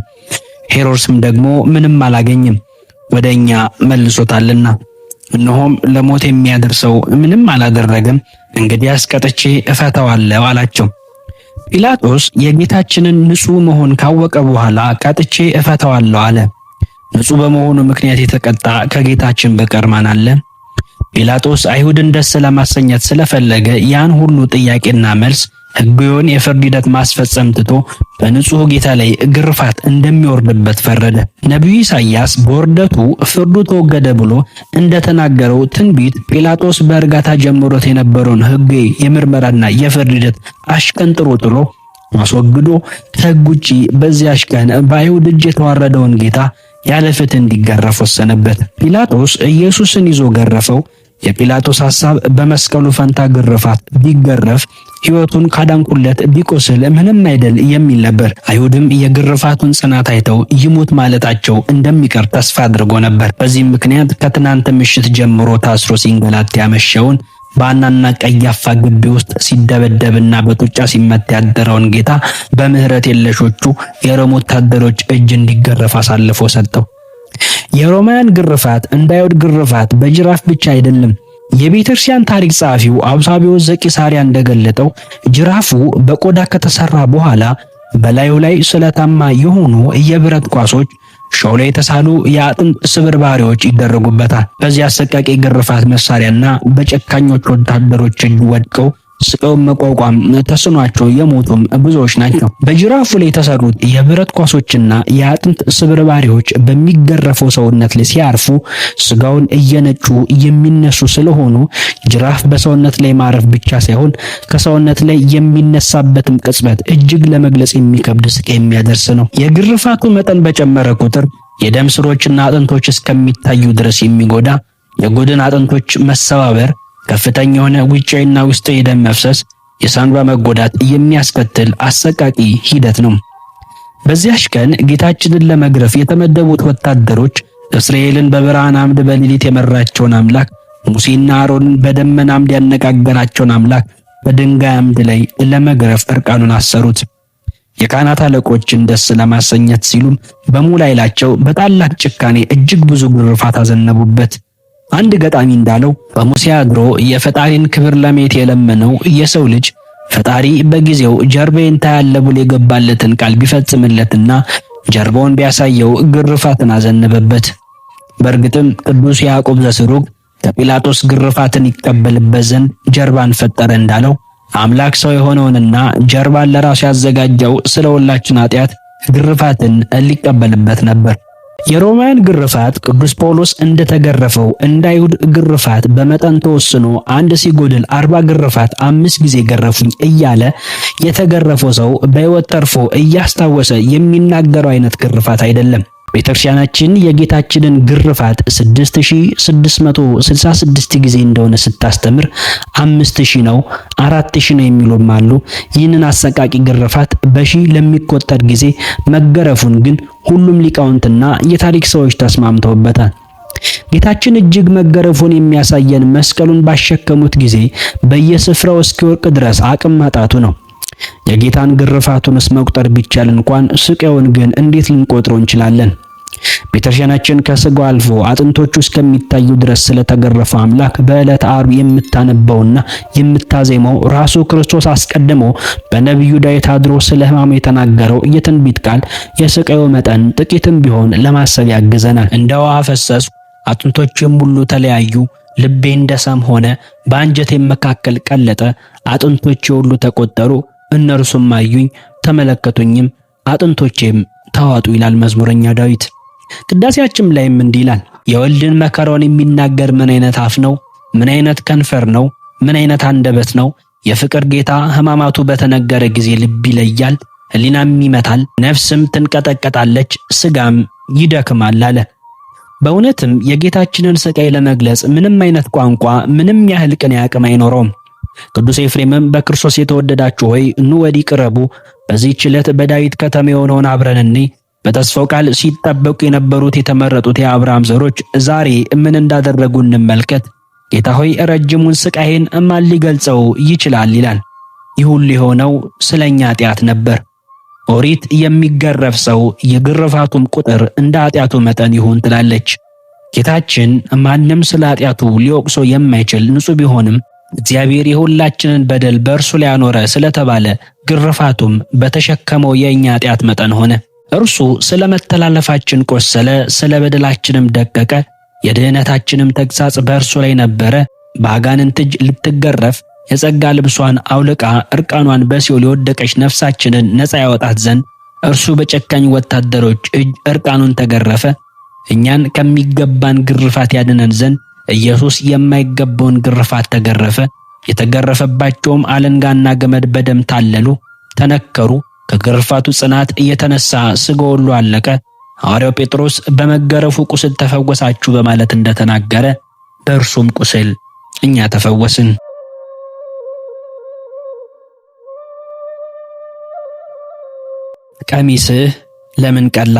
ሄሮድስም ደግሞ ምንም አላገኝም፣ ወደ እኛ መልሶታልና። እነሆም ለሞት የሚያደርሰው ምንም አላደረገም። እንግዲያስ ቀጥቼ እፈታዋለሁ አላቸው። ጲላጦስ የጌታችንን ንጹሕ መሆን ካወቀ በኋላ ቀጥቼ እፈታዋለሁ አለ። ንጹሕ በመሆኑ ምክንያት የተቀጣ ከጌታችን በቀር ማን አለ? ጲላጦስ አይሁድን ደስ ለማሰኘት ስለፈለገ ያን ሁሉ ጥያቄና መልስ ሕጋዊውን የፍርድ ሂደት ማስፈጸም ትቶ በንጹሕ ጌታ ላይ ግርፋት እንደሚወርድበት ፈረደ። ነቢዩ ኢሳይያስ በውርደቱ ፍርዱ ተወገደ ብሎ እንደተናገረው ትንቢት ጲላጦስ በእርጋታ ጀምሮት የነበረውን ሕጋዊ የምርመራና የፍርድ ሂደት አሽቀንጥሮ ጥሎ አስወግዶ ከሕግ ውጪ በዚያች ቀን በአይሁድ እጅ የተዋረደውን ጌታ ያለ ፍትህ እንዲገረፍ ወሰነበት። ጲላጦስ ኢየሱስን ይዞ ገረፈው። የጲላጦስ ሐሳብ በመስቀሉ ፈንታ ግርፋት ቢገረፍ ሕይወቱን ካዳንኩለት ቢቆስል ምንም አይደል የሚል ነበር። አይሁድም የግርፋቱን ጽናት አይተው ይሙት ማለታቸው እንደሚቀር ተስፋ አድርጎ ነበር። በዚህም ምክንያት ከትናንት ምሽት ጀምሮ ታስሮ ሲንገላት ያመሸውን በሐናና ቀያፋ ግቢ ውስጥ ሲደበደብና በጡጫ ሲመታ ያደረውን ጌታ በምህረት የለሾቹ የሮም ወታደሮች እጅ እንዲገረፍ አሳልፎ ሰጠው። የሮማውያን ግርፋት እንደ አይሁድ ግርፋት በጅራፍ ብቻ አይደለም። የቤተክርስቲያን ታሪክ ጸሐፊው አውሳቢዎስ ዘቂሳርያ እንደገለጠው ጅራፉ በቆዳ ከተሰራ በኋላ በላዩ ላይ ስለታማ የሆኑ የብረት ኳሶች፣ ሾው ላይ የተሳሉ የአጥንት ስብርባሪዎች ይደረጉበታል። በዚህ አሰቃቂ ግርፋት መሳሪያና በጨካኞች ወታደሮች እጅ ወድቀው ስቃዩን መቋቋም ተስኗቸው የሞቱም ብዙዎች ናቸው። በጅራፉ ላይ የተሰሩት የብረት ኳሶችና የአጥንት ስብርባሪዎች በሚገረፈው ሰውነት ላይ ሲያርፉ ስጋውን እየነጩ የሚነሱ ስለሆኑ ጅራፍ በሰውነት ላይ ማረፍ ብቻ ሳይሆን ከሰውነት ላይ የሚነሳበትም ቅጽበት እጅግ ለመግለጽ የሚከብድ ስቃይ የሚያደርስ ነው። የግርፋቱ መጠን በጨመረ ቁጥር የደም ስሮችና አጥንቶች እስከሚታዩ ድረስ የሚጎዳ የጎድን አጥንቶች መሰባበር፣ ከፍተኛ የሆነ ውጫዊና ውስጣዊ የደም መፍሰስ፣ የሳንባ መጎዳት የሚያስከትል አሰቃቂ ሂደት ነው። በዚያች ቀን ጌታችንን ለመግረፍ የተመደቡት ወታደሮች እስራኤልን በብርሃን አምድ በሌሊት የመራቸውን አምላክ፣ ሙሴና አሮንን በደመና አምድ ያነጋገራቸውን አምላክ በድንጋይ አምድ ላይ ለመግረፍ እርቃኑን አሰሩት። የካህናት አለቆችን ደስ ለማሰኘት ሲሉም በሙሉ ኃይላቸው በታላቅ ጭካኔ እጅግ ብዙ ግርፋት አዘነቡበት። አንድ ገጣሚ እንዳለው በሙሴ አድሮ የፈጣሪን ክብር ለማየት የለመነው የሰው ልጅ ፈጣሪ በጊዜው ጀርባዬን ታያለህ ብሎ የገባለትን ቃል ቢፈጽምለትና ጀርባውን ቢያሳየው ግርፋትን አዘነበበት። በእርግጥም ቅዱስ ያዕቆብ ዘስሩግ ከጲላጦስ ግርፋትን ይቀበልበት ዘንድ ጀርባን ፈጠረ እንዳለው አምላክ ሰው የሆነውንና ጀርባን ለራሱ ያዘጋጀው ስለ ሁላችን ኃጢአት ግርፋትን ሊቀበልበት ነበር። የሮማውያን ግርፋት ቅዱስ ጳውሎስ እንደተገረፈው እንደ አይሁድ ግርፋት በመጠን ተወስኖ አንድ ሲጎድል 40 ግርፋት 5 ጊዜ ገረፉኝ እያለ የተገረፈው ሰው በሕይወት ተርፎ እያስታወሰ የሚናገረው አይነት ግርፋት አይደለም። ቤተክርስቲያናችን የጌታችንን ግርፋት 6666 ጊዜ እንደሆነ ስታስተምር 5000 ነው፣ 4000 ነው የሚሉም አሉ። ይህንን አሰቃቂ ግርፋት በሺህ ለሚቆጠር ጊዜ መገረፉን ግን ሁሉም ሊቃውንትና የታሪክ ሰዎች ተስማምተውበታል። ጌታችን እጅግ መገረፉን የሚያሳየን መስቀሉን ባሸከሙት ጊዜ በየስፍራው እስኪወርቅ ድረስ አቅም ማጣቱ ነው። የጌታን ግርፋቱንስ መቁጠር ቢቻል እንኳን ስቃዩን ግን እንዴት ልንቆጥረው እንችላለን? ቤተክርስቲያናችን ከስጋው አልፎ አጥንቶቹ እስከሚታዩ ድረስ ስለተገረፈው አምላክ በዕለተ ዓርብ የምታነበውና የምታዜመው ራሱ ክርስቶስ አስቀድሞ በነቢዩ ዳዊት አድሮ ስለ ሕማሙ የተናገረው የትንቢት ቃል የስቃዩ መጠን ጥቂትም ቢሆን ለማሰብ ያግዘናል። እንደ ውሃ ፈሰስኩ፣ አጥንቶቼም ሁሉ ተለያዩ፣ ልቤ እንደ ሰም ሆነ፣ በአንጀቴም መካከል ቀለጠ፣ አጥንቶቼ ሁሉ ተቆጠሩ፣ እነርሱም አዩኝ ተመለከቱኝም፣ አጥንቶቼም ተዋጡ ይላል መዝሙረኛ ዳዊት። ቅዳሴያችን ላይም እንዲህ ይላል፣ የወልድን መከራውን የሚናገር ምን አይነት አፍ ነው? ምን አይነት ከንፈር ነው? ምን አይነት አንደበት ነው? የፍቅር ጌታ ሕማማቱ በተነገረ ጊዜ ልብ ይለያል፣ ሕሊናም ይመታል፣ ነፍስም ትንቀጠቀጣለች፣ ስጋም ይደክማል አለ። በእውነትም የጌታችንን ስቃይ ለመግለጽ ምንም አይነት ቋንቋ ምንም ያህል ቅኔ አቅም አይኖረውም። ቅዱስ ኤፍሬምም በክርስቶስ የተወደዳችሁ ሆይ ኑ ወዲህ ቅረቡ፣ በዚህች ዕለት በዳዊት ከተማ የሆነውን አብረን እንይ። በተስፋው ቃል ሲጠበቁ የነበሩት የተመረጡት የአብርሃም ዘሮች ዛሬ ምን እንዳደረጉ እንመልከት። ጌታ ሆይ ረጅሙን ስቃይን ማን ሊገልጸው ይችላል? ይላል። ይህ ሁሉ የሆነው ስለኛ ኃጢአት ነበር። ኦሪት የሚገረፍ ሰው የግርፋቱም ቁጥር እንደ ኃጢአቱ መጠን ይሁን ትላለች። ጌታችን ማንም ስለ ኃጢአቱ ሊወቅሰው የማይችል ንጹሕ ቢሆንም እግዚአብሔር የሁላችንን በደል በእርሱ ላይ አኖረ ስለተባለ ግርፋቱም በተሸከመው የእኛ ኃጢአት መጠን ሆነ። እርሱ ስለ መተላለፋችን ቆሰለ፣ ስለ በደላችንም ደቀቀ። የድህነታችንም ተግሣጽ በእርሱ ላይ ነበረ። በአጋንንት እጅ ልትገረፍ የጸጋ ልብሷን አውልቃ እርቃኗን በሲኦል የወደቀች ነፍሳችንን ነፃ ያወጣት ዘንድ እርሱ በጨካኝ ወታደሮች እጅ እርቃኑን ተገረፈ። እኛን ከሚገባን ግርፋት ያድነን ዘንድ ኢየሱስ የማይገባውን ግርፋት ተገረፈ። የተገረፈባቸውም አለንጋና ገመድ በደም ታለሉ፣ ተነከሩ። ከግርፋቱ ጽናት እየተነሳ ሥጋው ሁሉ አለቀ። ሐዋርያው ጴጥሮስ በመገረፉ ቁስል ተፈወሳችሁ በማለት እንደተናገረ በእርሱም ቁስል እኛ ተፈወስን። ቀሚስህ ለምን ቀላ?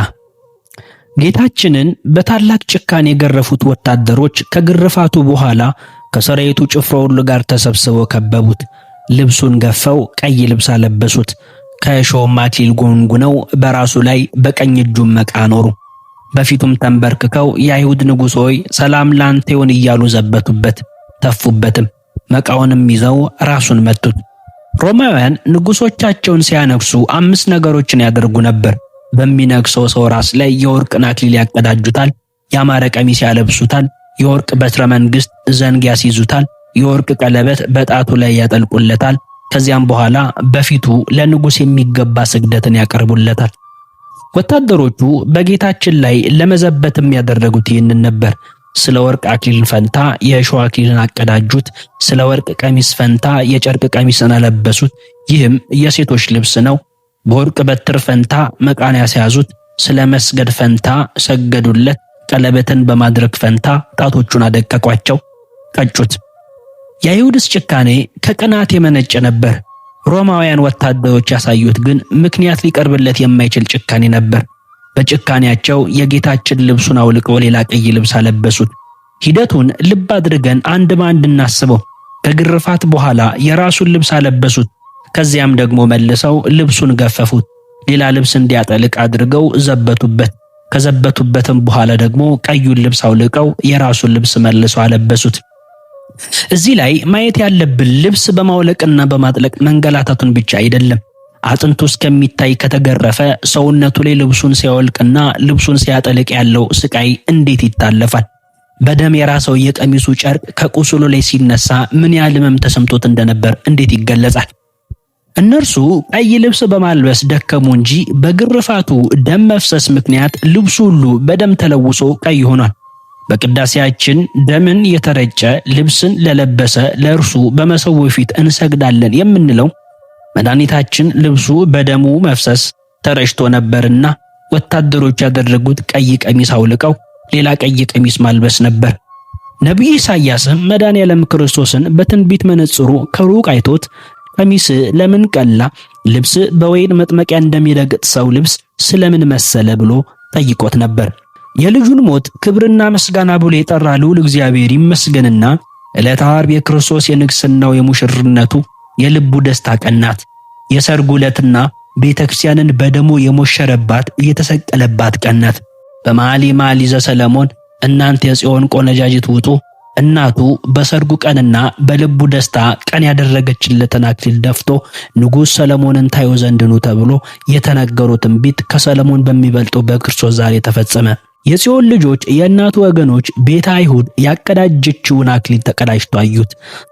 ጌታችንን በታላቅ ጭካኔ የገረፉት ወታደሮች ከግርፋቱ በኋላ ከሰራዊቱ ጭፍራ ሁሉ ጋር ተሰብስበው ከበቡት። ልብሱን ገፈው ቀይ ልብስ አለበሱት። ከእሾህም አክሊል ጎንጉነው በራሱ ላይ በቀኝ እጁም መቃ አኖሩ። በፊቱም ተንበርክከው የአይሁድ ንጉሥ ሆይ ሰላም ላንተ ይሁን እያሉ ዘበቱበት፣ ተፉበትም። መቃውንም ይዘው ራሱን መቱት። ሮማውያን ንጉሶቻቸውን ሲያነግሱ አምስት ነገሮችን ያደርጉ ነበር። በሚነግሰው ሰው ራስ ላይ የወርቅን አክሊል ያቀዳጁታል፣ ያማረ ቀሚስ ያለብሱታል፣ የወርቅ በትረ መንግስት ዘንግ ያስይዙታል፣ የወርቅ ቀለበት በጣቱ ላይ ያጠልቁለታል። ከዚያም በኋላ በፊቱ ለንጉስ የሚገባ ስግደትን ያቀርቡለታል። ወታደሮቹ በጌታችን ላይ ለመዘበትም ያደረጉት ይህንን ነበር። ስለ ወርቅ አክሊል ፈንታ የእሾህ አክሊልን አቀዳጁት። ስለ ወርቅ ቀሚስ ፈንታ የጨርቅ ቀሚስን አለበሱት። ይህም የሴቶች ልብስ ነው። በወርቅ በትር ፈንታ መቃን ያስያዙት። ስለ መስገድ ፈንታ ሰገዱለት። ቀለበትን በማድረግ ፈንታ ጣቶቹን አደቀቋቸው፣ ቀጩት። የአይሁድስ ጭካኔ ከቅናት የመነጨ ነበር። ሮማውያን ወታደሮች ያሳዩት ግን ምክንያት ሊቀርብለት የማይችል ጭካኔ ነበር። በጭካኔያቸው የጌታችን ልብሱን አውልቀው ሌላ ቀይ ልብስ አለበሱት። ሂደቱን ልብ አድርገን አንድ በአንድ እናስበው። ከግርፋት በኋላ የራሱን ልብስ አለበሱት። ከዚያም ደግሞ መልሰው ልብሱን ገፈፉት። ሌላ ልብስ እንዲያጠልቅ አድርገው ዘበቱበት። ከዘበቱበትም በኋላ ደግሞ ቀዩን ልብስ አውልቀው የራሱን ልብስ መልሰው አለበሱት። እዚህ ላይ ማየት ያለብን ልብስ በማውለቅና በማጥለቅ መንገላታቱን ብቻ አይደለም። አጥንቱ እስከሚታይ ከተገረፈ ሰውነቱ ላይ ልብሱን ሲያወልቅና ልብሱን ሲያጠልቅ ያለው ስቃይ እንዴት ይታለፋል? በደም የራሰው የቀሚሱ ጨርቅ ከቁስሉ ላይ ሲነሳ ምን ያህል ሕመም ተሰምቶት እንደነበር እንዴት ይገለጻል? እነርሱ ቀይ ልብስ በማልበስ ደከሙ እንጂ በግርፋቱ ደም መፍሰስ ምክንያት ልብሱ ሁሉ በደም ተለውሶ ቀይ ሆኗል። በቅዳሴያችን ደምን የተረጨ ልብስን ለለበሰ ለእርሱ በመሰዊያው ፊት እንሰግዳለን የምንለው መድኃኒታችን ልብሱ በደሙ መፍሰስ ተረጭቶ ነበርና ወታደሮች ያደረጉት ቀይ ቀሚስ አውልቀው ሌላ ቀይ ቀሚስ ማልበስ ነበር። ነቢዩ ኢሳይያስም መድኃኔዓለም ክርስቶስን በትንቢት መነጽሩ ከሩቅ አይቶት ቀሚስ ለምን ቀላ? ልብስ በወይን መጥመቂያ እንደሚረግጥ ሰው ልብስ ስለምን መሰለ ብሎ ጠይቆት ነበር። የልጁን ሞት ክብርና ምስጋና ብሎ የጠራ ልዑል እግዚአብሔር ይመስገንና ዕለተ ዓርብ የክርስቶስ የንግስናው የሙሽርነቱ የልቡ ደስታ ቀናት። የሰርጉ ዕለትና ቤተክርስቲያንን በደሙ የሞሸረባት የተሰቀለባት ቀናት። በመኃልየ መኃልይ ዘሰሎሞን እናንተ የጽዮን ቆነጃጅት ውጡ፣ እናቱ በሰርጉ ቀንና በልቡ ደስታ ቀን ያደረገችለትን አክሊል ደፍቶ ንጉሥ ሰለሞንን ታዩ ዘንድ ኑ ተብሎ የተነገሩ ትንቢት ከሰለሞን በሚበልጠው በክርስቶስ ዛሬ ተፈጸመ። የጽዮን ልጆች የእናቱ ወገኖች ቤተ አይሁድ ያቀዳጀችውን አክሊል ተቀዳጅቶ አዩት።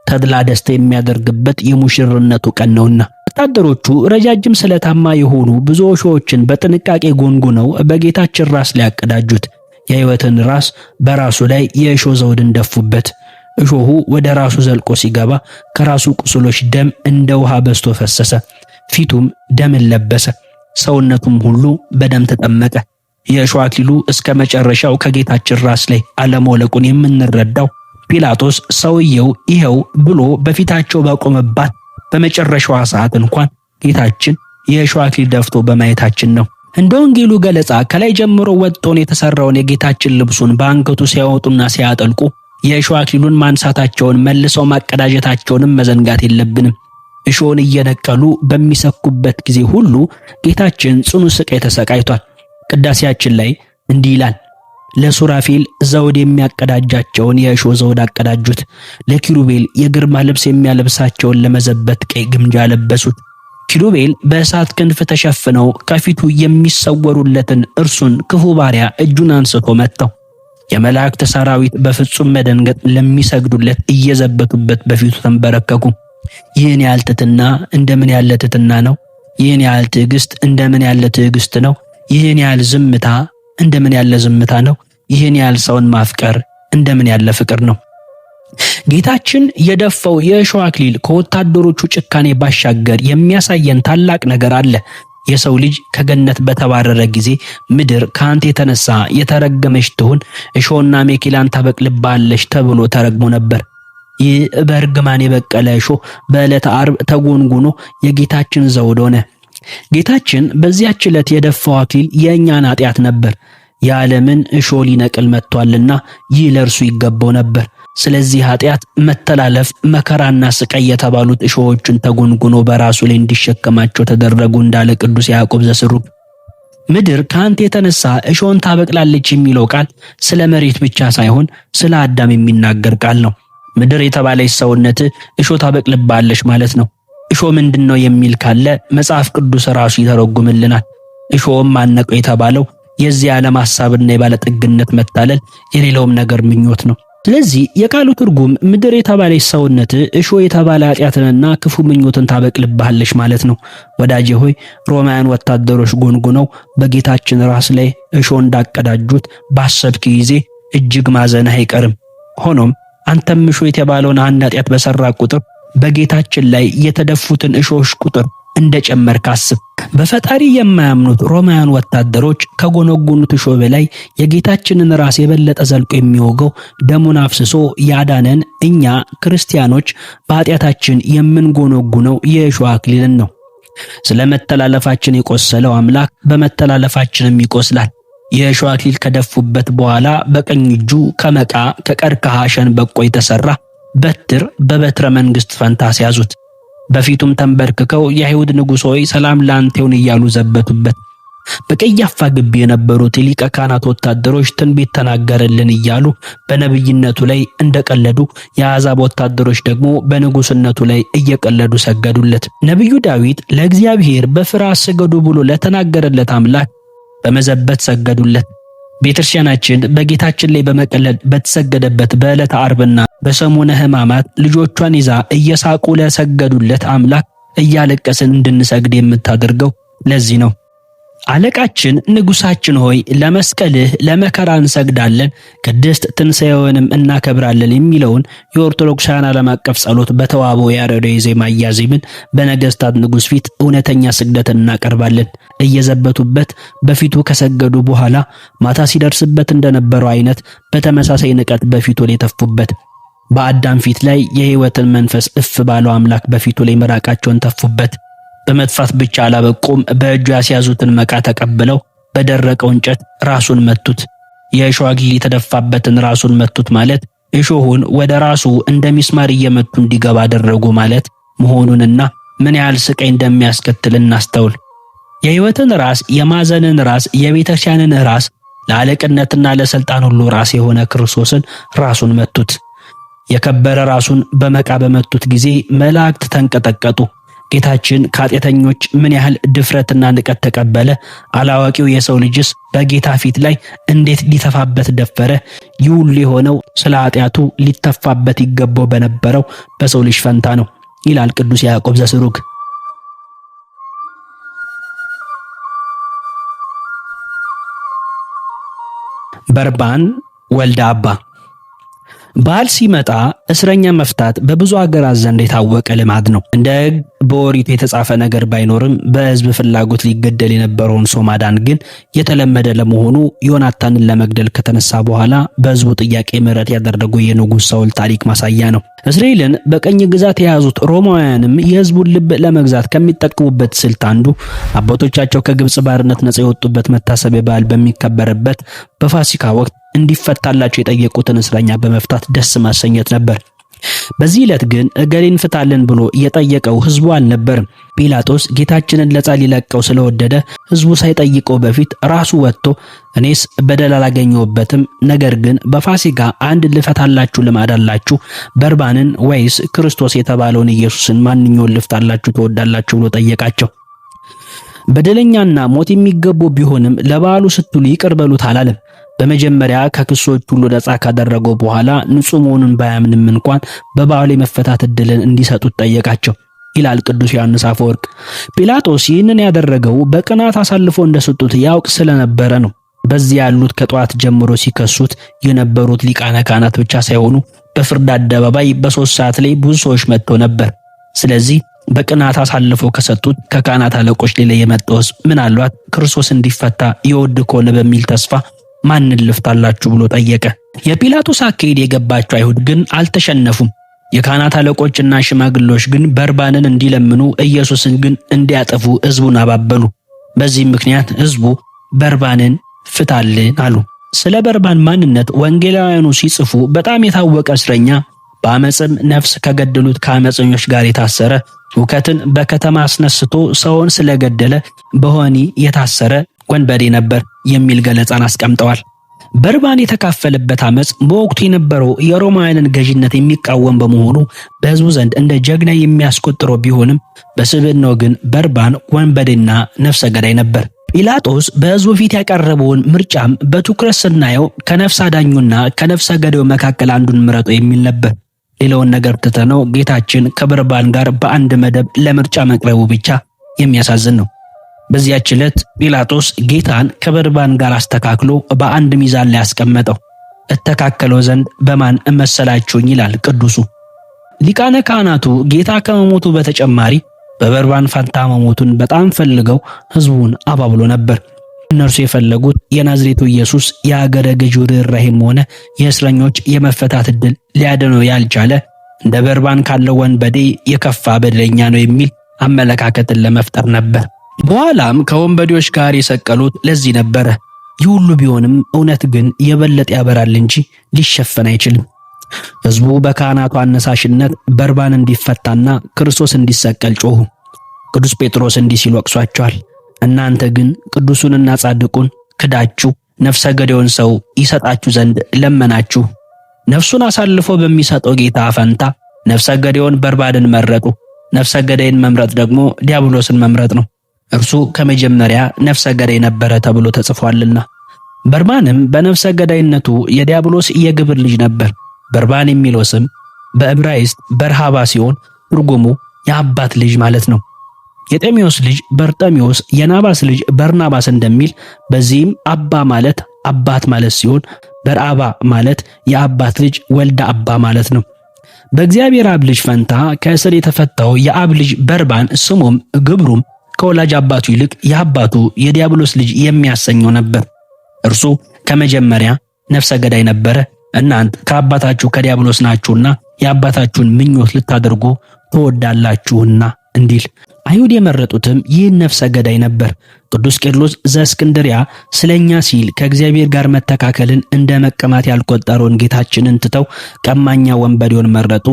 ተድላ ደስታ የሚያደርግበት የሙሽርነቱ ቀን ነውና። ወታደሮቹ ረጃጅም ስለታማ የሆኑ ብዙ እሾሆችን በጥንቃቄ ጎንጉነው በጌታችን ራስ ላይ ያቀዳጁት። የሕይወትን ራስ በራሱ ላይ የእሾህ ዘውድን ደፉበት። እሾሁ ወደ ራሱ ዘልቆ ሲገባ ከራሱ ቁስሎች ደም እንደ ውሃ በዝቶ ፈሰሰ። ፊቱም ደምን ለበሰ፣ ሰውነቱም ሁሉ በደም ተጠመቀ። የእሾህ አክሊሉ እስከ መጨረሻው ከጌታችን ራስ ላይ አለመውለቁን የምንረዳው ጲላጦስ ሰውየው ይኸው ብሎ በፊታቸው ባቆመባት በመጨረሻዋ ሰዓት እንኳን ጌታችን የእሾህ አክሊል ደፍቶ በማየታችን ነው። እንደ ወንጌሉ ገለጻ ከላይ ጀምሮ ወጥቶን የተሰራውን የጌታችን ልብሱን በአንገቱ ሲያወጡና ሲያጠልቁ የእሾህ አክሊሉን ማንሳታቸውን መልሰው ማቀዳጀታቸውንም መዘንጋት የለብንም። እሾህን እየነቀሉ በሚሰኩበት ጊዜ ሁሉ ጌታችን ጽኑ ስቃይ ተሰቃይቷል። ቅዳሴያችን ላይ እንዲህ ይላል። ለሱራፌል ዘውድ የሚያቀዳጃቸውን የእሾህ ዘውድ አቀዳጁት። ለኪሩቤል የግርማ ልብስ የሚያለብሳቸውን ለመዘበት ቀይ ግምጃ ለበሱት። ኪሩቤል በእሳት ክንፍ ተሸፍነው ከፊቱ የሚሰወሩለትን እርሱን ክፉ ባሪያ እጁን አንስቶ መታው። የመላእክት ሰራዊት በፍጹም መደንገጥ ለሚሰግዱለት እየዘበቱበት በፊቱ ተንበረከኩ። ይህን ያህል ትሕትና እንደምን ያለ ትሕትና ነው! ይህን ያህል ትዕግስት እንደምን ያለ ትዕግስት ነው! ይህን ያህል ዝምታ እንደምን ያለ ዝምታ ነው! ይህን ያህል ሰውን ማፍቀር እንደምን ያለ ፍቅር ነው! ጌታችን የደፋው የእሾህ አክሊል ከወታደሮቹ ጭካኔ ባሻገር የሚያሳየን ታላቅ ነገር አለ። የሰው ልጅ ከገነት በተባረረ ጊዜ ምድር ከአንተ የተነሳ የተረገመች ትሁን፣ እሾህና ሜኬላን ታበቅልብሃለች ተብሎ ተረግሞ ነበር። ይህ በእርግማን የበቀለ እሾህ በዕለተ ዓርብ ተጎንጉኖ የጌታችን ዘውድ ሆነ። ጌታችን በዚያች ዕለት የደፋው አክሊል የእኛን ኃጢአት ነበር። የዓለምን እሾህ ሊነቅል መጥቷልና ይህ ለእርሱ ይገባው ነበር። ስለዚህ ኃጢአት፣ መተላለፍ፣ መከራና ስቃይ የተባሉት እሾሆችን ተጎንጉኖ በራሱ ላይ እንዲሸከማቸው ተደረጉ እንዳለ ቅዱስ ያዕቆብ ዘስሩግ። ምድር ከአንተ የተነሳ እሾህን ታበቅላለች የሚለው ቃል ስለ መሬት ብቻ ሳይሆን ስለ አዳም የሚናገር ቃል ነው። ምድር የተባለች ሰውነት እሾህ ታበቅልባለች ማለት ነው። እሾህ ምንድን ነው የሚል ካለ መጽሐፍ ቅዱስ ራሱ ይተረጉምልናል። እሾህም ማነቀው የተባለው የዚህ ዓለም ሐሳብና የባለጠግነት መታለል የሌላውም ነገር ምኞት ነው። ስለዚህ የቃሉ ትርጉም ምድር የተባለች ሰውነት እሾህ የተባለ ኃጢአትንና ክፉ ምኞትን ታበቅልብሃለች ማለት ነው። ወዳጄ ሆይ፣ ሮማውያን ወታደሮች ጎንጉነው በጌታችን ራስ ላይ እሾህ እንዳቀዳጁት ባሰብክ ጊዜ እጅግ ማዘንህ አይቀርም። ሆኖም አንተም እሾህ የተባለውን አንድ ኃጢአት በሰራ ቁጥር በጌታችን ላይ የተደፉትን እሾሆች ቁጥር እንደጨመርክ አስብ። በፈጣሪ የማያምኑት ሮማውያን ወታደሮች ከጎነጎኑት እሾህ በላይ የጌታችንን ራስ የበለጠ ዘልቆ የሚወገው ደሙን አፍስሶ ያዳነን እኛ ክርስቲያኖች በኃጢአታችን የምንጎነጉነው የእሾህ አክሊልን ነው። ስለ መተላለፋችን የቆሰለው አምላክ በመተላለፋችንም ይቆስላል። የእሾህ አክሊል ከደፉበት በኋላ በቀኝ እጁ ከመቃ ከቀርከሃ ሸንበቆ የተሰራ በትር በበትረ መንግስት ፈንታ ሲያዙት በፊቱም ተንበርክከው የአይሁድ ንጉሥ ሆይ ሰላም ላንተ ይሁን እያሉ ዘበቱበት። በቀያፋ ግቢ የነበሩት የሊቀ ካህናት ወታደሮች ትንቢት ተናገረልን እያሉ በነብይነቱ ላይ እንደቀለዱ፣ የአሕዛብ ወታደሮች ደግሞ በንጉስነቱ ላይ እየቀለዱ ሰገዱለት። ነቢዩ ዳዊት ለእግዚአብሔር በፍርሃት ስገዱ ብሎ ለተናገረለት አምላክ በመዘበት ሰገዱለት። ቤተክርስቲያናችን በጌታችን ላይ በመቀለድ በተሰገደበት በዕለተ ዓርብና በሰሙነ ሕማማት ልጆቿን ይዛ እየሳቁ ለሰገዱለት አምላክ እያለቀስን እንድንሰግድ የምታደርገው ለዚህ ነው። አለቃችን ንጉሳችን ሆይ ለመስቀልህ ለመከራ እንሰግዳለን፣ ቅድስት ትንሣኤውንም እናከብራለን የሚለውን የኦርቶዶክሳውያን ዓለም አቀፍ ጸሎት በተዋበው ያሬዳዊ ዜማ እያዜምን በነገስታት ንጉስ ፊት እውነተኛ ስግደትን እናቀርባለን። እየዘበቱበት በፊቱ ከሰገዱ በኋላ ማታ ሲደርስበት እንደነበረው አይነት በተመሳሳይ ንቀት በፊቱ ላይ ተፉበት። በአዳም ፊት ላይ የሕይወትን መንፈስ እፍ ባለው አምላክ በፊቱ ላይ ምራቃቸውን ተፉበት። በመጥፋት ብቻ አላበቁም። በእጁ ያስያዙትን መቃ ተቀብለው በደረቀው እንጨት ራሱን መቱት። የእሾህ አክሊል የተደፋበትን ራሱን መቱት ማለት እሾሁን ወደ ራሱ እንደ ሚስማር እየመቱ እንዲገባ አደረጉ ማለት መሆኑንና ምን ያህል ስቃይ እንደሚያስከትል እናስተውል። የሕይወትን ራስ፣ የማዘንን ራስ፣ የቤተክርስቲያንን ራስ፣ ለአለቅነትና ለስልጣን ሁሉ ራስ የሆነ ክርስቶስን ራሱን መቱት። የከበረ ራሱን በመቃ በመቱት ጊዜ መላእክት ተንቀጠቀጡ። ጌታችን ከኃጢአተኞች ምን ያህል ድፍረትና ንቀት ተቀበለ? አላዋቂው የሰው ልጅስ በጌታ ፊት ላይ እንዴት ሊተፋበት ደፈረ? ይህ ሁሉ የሆነው ስለ ኃጢአቱ ሊተፋበት ይገባው በነበረው በሰው ልጅ ፈንታ ነው ይላል ቅዱስ ያዕቆብ ዘስሩግ። በርባን ወልደ አባ። በዓል ሲመጣ እስረኛ መፍታት በብዙ አገራት ዘንድ የታወቀ ልማድ ነው። እንደ ሕግ በኦሪቱ የተጻፈ ነገር ባይኖርም በሕዝብ ፍላጎት ሊገደል የነበረውን ሰው ማዳን ግን የተለመደ ለመሆኑ ዮናታንን ለመግደል ከተነሳ በኋላ በሕዝቡ ጥያቄ ምሕረት ያደረገው የንጉሥ ሳውል ታሪክ ማሳያ ነው። እስራኤልን በቀኝ ግዛት የያዙት ሮማውያንም የሕዝቡን ልብ ለመግዛት ከሚጠቀሙበት ስልት አንዱ አባቶቻቸው ከግብፅ ባርነት ነጻ የወጡበት መታሰቢያ በዓል በሚከበርበት በፋሲካ ወቅት እንዲፈታላቸው የጠየቁትን እስረኛ በመፍታት ደስ ማሰኘት ነበር። በዚህ ዕለት ግን እገሌን ፍታልን ብሎ የጠየቀው ህዝቡ አልነበርም። ጲላጦስ ጌታችንን ነጻ ሊለቀው ስለወደደ ህዝቡ ሳይጠይቀው በፊት ራሱ ወጥቶ እኔስ በደል አላገኘሁበትም፣ ነገር ግን በፋሲካ አንድ ልፈታላችሁ ልማድ አላችሁ፣ በርባንን ወይስ ክርስቶስ የተባለውን ኢየሱስን ማንኛውን ልፍታላችሁ ትወዳላችሁ ብሎ ጠየቃቸው። በደለኛና ሞት የሚገባው ቢሆንም ለበዓሉ ስትሉ ይቅር በሉት አላለም። በመጀመሪያ ከክሶች ሁሉ ነፃ ካደረገው በኋላ ንጹሕ መሆኑን ባያምንም እንኳን በበዓሉ የመፈታት ዕድልን እንዲሰጡት ጠየቃቸው ይላል ቅዱስ ዮሐንስ አፈወርቅ። ጲላጦስ ይህንን ያደረገው በቅናት አሳልፎ እንደሰጡት ያውቅ ስለነበረ ነው። በዚህ ያሉት ከጠዋት ጀምሮ ሲከሱት የነበሩት ሊቃነ ካህናት ብቻ ሳይሆኑ በፍርድ አደባባይ በ3 ሰዓት ላይ ብዙ ሰዎች መጥተው ነበር። ስለዚህ በቅናት አሳልፎ ከሰጡት ከካህናት አለቆች ሌላ የመጣውስ ምናልባት ክርስቶስ እንዲፈታ ይወድ ከሆነ በሚል ተስፋ ማንን ልፍታላችሁ ብሎ ጠየቀ። የጲላጦስ አካሄድ የገባቸው አይሁድ ግን አልተሸነፉም። የካህናት አለቆችና ሽማግሌዎች ግን በርባንን እንዲለምኑ ኢየሱስን ግን እንዲያጠፉ ሕዝቡን አባበሉ። በዚህም ምክንያት ሕዝቡ በርባንን ፍታልን አሉ። ስለ በርባን ማንነት ወንጌላውያኑ ሲጽፉ በጣም የታወቀ እስረኛ፣ በአመፅም ነፍስ ከገደሉት ከአመፀኞች ጋር የታሰረ፣ ሁከትን በከተማ አስነስቶ ሰውን ስለገደለ በወህኒ የታሰረ ወንበዴ ነበር የሚል ገለጻን አስቀምጠዋል። በርባን የተካፈለበት አመፅ በወቅቱ የነበረው የሮማውያንን ገዥነት የሚቃወም በመሆኑ በሕዝቡ ዘንድ እንደ ጀግና የሚያስቆጥረው ቢሆንም በስብዕናው ግን በርባን ወንበዴና ነፍሰ ገዳይ ነበር። ጲላጦስ በሕዝቡ ፊት ያቀረበውን ምርጫም በትኩረት ስናየው ከነፍስ አዳኙና ከነፍሰ ገዳዩ መካከል አንዱን ምረጡ የሚል ነበር። ሌላውን ነገር ትተነው ጌታችን ከበርባን ጋር በአንድ መደብ ለምርጫ መቅረቡ ብቻ የሚያሳዝን ነው። በዚያች ዕለት ጲላጦስ ጌታን ከበርባን ጋር አስተካክሎ በአንድ ሚዛን ላይ አስቀመጠው። እተካከለው ዘንድ በማን እመሰላችሁኝ ይላል ቅዱሱ። ሊቃነ ካህናቱ ጌታ ከመሞቱ በተጨማሪ በበርባን ፋንታ መሞቱን በጣም ፈልገው ሕዝቡን አባብሎ ነበር። እነርሱ የፈለጉት የናዝሬቱ ኢየሱስ የአገረ ገዢው ርኅራኄም ሆነ የእስረኞች የመፈታት ዕድል ሊያድነው ያልቻለ እንደ በርባን ካለው ወንበዴ የከፋ በደለኛ ነው የሚል አመለካከትን ለመፍጠር ነበር። በኋላም ከወንበዴዎች ጋር የሰቀሉት ለዚህ ነበረ። ይህ ሁሉ ቢሆንም እውነት ግን የበለጠ ያበራል እንጂ ሊሸፈን አይችልም። ሕዝቡ በካህናቱ አነሳሽነት በርባን እንዲፈታና ክርስቶስ እንዲሰቀል ጮኹ። ቅዱስ ጴጥሮስ እንዲህ ሲል ወቅሷቸዋል። እናንተ ግን ቅዱሱንና ጻድቁን ክዳችሁ ነፍሰ ገዳዩን ሰው ይሰጣችሁ ዘንድ ለመናችሁ። ነፍሱን አሳልፎ በሚሰጠው ጌታ ፈንታ ነፍሰ ገዳዩን በርባንን መረጡ። ነፍሰ ገዳይን መምረጥ ደግሞ ዲያብሎስን መምረጥ ነው። እርሱ ከመጀመሪያ ነፍሰ ገዳይ ነበረ ተብሎ ተጽፏልና። በርባንም በነፍሰ ገዳይነቱ የዲያብሎስ የግብር ልጅ ነበር። በርባን የሚለው ስም በዕብራይስጥ በርሃባ ሲሆን ትርጉሙ የአባት ልጅ ማለት ነው። የጤሜዎስ ልጅ በርጠሜዎስ፣ የናባስ ልጅ በርናባስ እንደሚል በዚህም አባ ማለት አባት ማለት ሲሆን በርአባ ማለት የአባት ልጅ ወልደ አባ ማለት ነው። በእግዚአብሔር አብ ልጅ ፈንታ ከእስር የተፈታው የአብ ልጅ በርባን ስሙም ግብሩም ከወላጅ አባቱ ይልቅ የአባቱ የዲያብሎስ ልጅ የሚያሰኘው ነበር። እርሱ ከመጀመሪያ ነፍሰ ገዳይ ነበረ። እናንት ከአባታችሁ ከዲያብሎስ ናችሁና የአባታችሁን ምኞት ልታደርጉ ትወዳላችሁና እንዲል አይሁድ የመረጡትም ይህን ነፍሰ ገዳይ ነበር። ቅዱስ ቄርሎስ ዘእስክንድርያ ስለኛ ሲል ከእግዚአብሔር ጋር መተካከልን እንደ መቀማት ያልቆጠረውን ጌታችንን ትተው ቀማኛ ወንበዴውን መረጡ።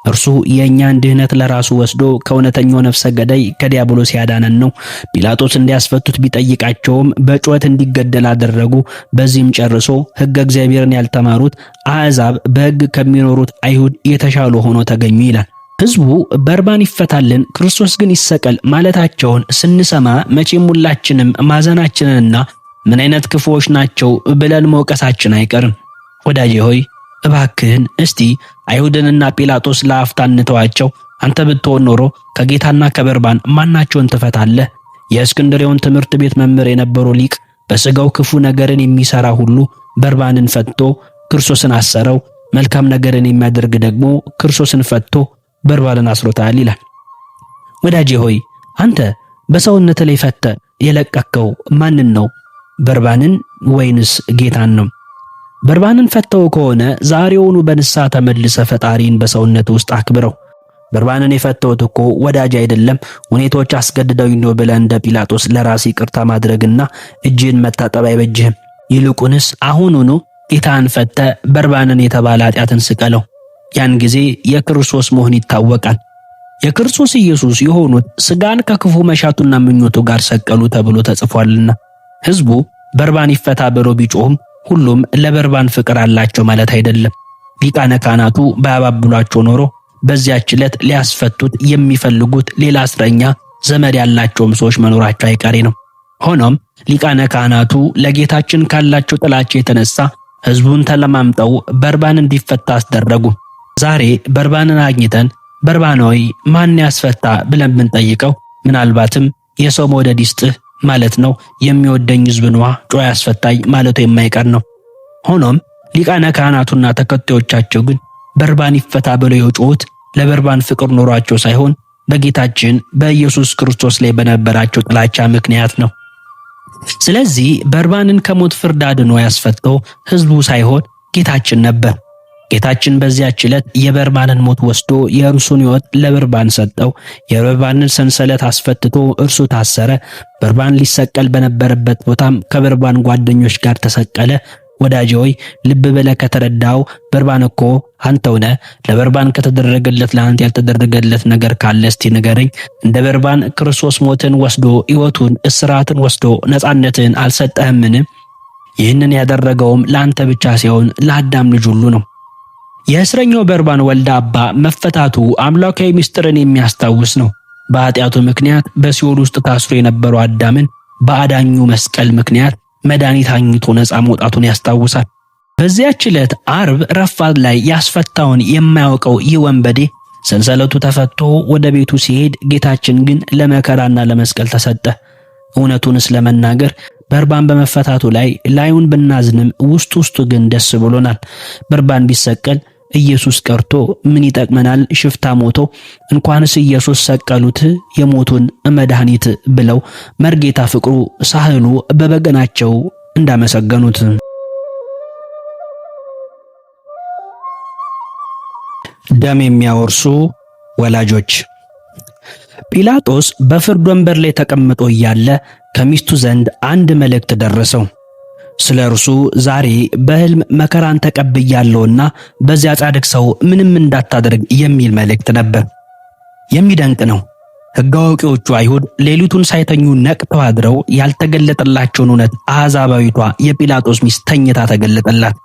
እርሱ የእኛን ድህነት ለራሱ ወስዶ ከእውነተኛው ነፍሰ ገዳይ ከዲያብሎስ ያዳነን ነው። ጲላጦስ እንዲያስፈቱት ቢጠይቃቸውም በጩኸት እንዲገደል አደረጉ። በዚህም ጨርሶ ሕገ እግዚአብሔርን ያልተማሩት አሕዛብ በሕግ ከሚኖሩት አይሁድ የተሻሉ ሆኖ ተገኙ ይላል። ሕዝቡ በርባን ይፈታልን ክርስቶስ ግን ይሰቀል ማለታቸውን ስንሰማ መቼም ሁላችንም ማዘናችንንና ምን አይነት ክፉዎች ናቸው ብለን መውቀሳችን አይቀርም። ወዳጄ ሆይ እባክህን እስቲ አይሁድንና ጲላጦስ ለአፍታ እንተዋቸው። አንተ ብትሆን ኖሮ ከጌታና ከበርባን ማናቸውን ትፈታለህ? የእስክንድሬውን ትምህርት ቤት መምህር የነበረው ሊቅ በስጋው ክፉ ነገርን የሚሰራ ሁሉ በርባንን ፈትቶ ክርስቶስን አሰረው፣ መልካም ነገርን የሚያደርግ ደግሞ ክርስቶስን ፈትቶ በርባንን አስሮታል ይላል። ወዳጄ ሆይ አንተ በሰውነት ላይ ፈተ የለቀከው ማንን ነው? በርባንን ወይንስ ጌታን ነው? በርባንን ፈተው ከሆነ ዛሬውኑ በንስሐ ተመልሰ ፈጣሪን በሰውነት ውስጥ አክብረው። በርባንን የፈተውት እኮ ወዳጅ አይደለም፣ ሁኔታዎች አስገድደውኝ ነው ብለህ እንደ ጲላጦስ ለራስ ይቅርታ ማድረግና እጅህን መታጠብ አይበጅህም። ይልቁንስ አሁኑኑ ጌታን ፈተ በርባንን የተባለ ኃጢአትን ስቀለው። ያን ጊዜ የክርስቶስ መሆን ይታወቃል። የክርስቶስ ኢየሱስ የሆኑት ስጋን ከክፉ መሻቱና ምኞቱ ጋር ሰቀሉ ተብሎ ተጽፏልና። ሕዝቡ በርባን ይፈታ ብሎ ቢጮህም ሁሉም ለበርባን ፍቅር አላቸው ማለት አይደለም። ሊቃነ ካህናቱ ባያባብሏቸው ኖሮ በዚያች ዕለት ሊያስፈቱት የሚፈልጉት ሌላ እስረኛ ዘመድ ያላቸውም ሰዎች መኖራቸው አይቀሬ ነው። ሆኖም ሊቃነ ካህናቱ ለጌታችን ካላቸው ጥላቻ የተነሳ ሕዝቡን ተለማምጠው በርባን እንዲፈታ አስደረጉ። ዛሬ በርባንን አግኝተን በርባን ሆይ ማን ያስፈታ ብለን ብንጠይቀው ምናልባትም የሰው መውደድ ይስጥህ ማለት ነው፣ የሚወደኝ ሕዝብ ነዋ ጮ ያስፈታኝ ማለቱ የማይቀር ነው። ሆኖም ሊቃነ ካህናቱና ተከታዮቻቸው ግን በርባን ይፈታ ብለው የጮሁት ለበርባን ፍቅር ኖሯቸው ሳይሆን በጌታችን በኢየሱስ ክርስቶስ ላይ በነበራቸው ጥላቻ ምክንያት ነው። ስለዚህ በርባንን ከሞት ፍርድ አድኖ ያስፈታው ሕዝቡ ሳይሆን ጌታችን ነበር። ጌታችን በዚያች ዕለት የበርባንን ሞት ወስዶ የእርሱን ሕይወት ለበርባን ሰጠው። የበርባንን ሰንሰለት አስፈትቶ እርሱ ታሰረ። በርባን ሊሰቀል በነበረበት ቦታም ከበርባን ጓደኞች ጋር ተሰቀለ። ወዳጄ ሆይ ልብ ብለህ ከተረዳው በርባን እኮ አንተው ነህ። ለበርባን ከተደረገለት ለአንተ ያልተደረገለት ነገር ካለ እስቲ ንገረኝ። እንደ በርባን ክርስቶስ ሞትን ወስዶ ሕይወቱን፣ እስራትን ወስዶ ነፃነትን አልሰጠህምን? ይህንን ያደረገውም ለአንተ ብቻ ሳይሆን ለአዳም ልጅ ሁሉ ነው። የእስረኛው በርባን ወልደ አባ መፈታቱ አምላካዊ ምስጢርን የሚያስታውስ ነው። በኃጢአቱ ምክንያት በሲኦል ውስጥ ታስሮ የነበረው አዳምን በአዳኙ መስቀል ምክንያት መድኃኒት አግኝቶ ነፃ መውጣቱን ያስታውሳል። በዚያች ዕለት አርብ ረፋድ ላይ ያስፈታውን የማያውቀው ይህ ወንበዴ ሰንሰለቱ ተፈቶ ወደ ቤቱ ሲሄድ ጌታችን ግን ለመከራና ለመስቀል ተሰጠ። እውነቱንስ ለመናገር በርባን በመፈታቱ ላይ ላዩን ብናዝንም ውስጥ ውስጡ ግን ደስ ብሎናል። በርባን ቢሰቀል ኢየሱስ ቀርቶ ምን ይጠቅመናል? ሽፍታ ሞቶ እንኳንስ ኢየሱስ ሰቀሉት የሞቱን መድኃኒት ብለው መርጌታ ፍቅሩ ሳህሉ በበገናቸው እንዳመሰገኑት። ደም የሚያወርሱ ወላጆች። ጲላጦስ በፍርድ ወንበር ላይ ተቀምጦ እያለ ከሚስቱ ዘንድ አንድ መልእክት ደረሰው። ስለ እርሱ ዛሬ በሕልም መከራን ተቀብያለሁና በዚያ ጻድቅ ሰው ምንም እንዳታደርግ የሚል መልእክት ነበር። የሚደንቅ ነው። ሕግ አዋቂዎቹ አይሁድ ሌሊቱን ሳይተኙ ነቅተው አድረው ያልተገለጠላቸውን እውነት አሕዛባዊቷ የጲላጦስ ሚስት ተኝታ ተገለጠላት።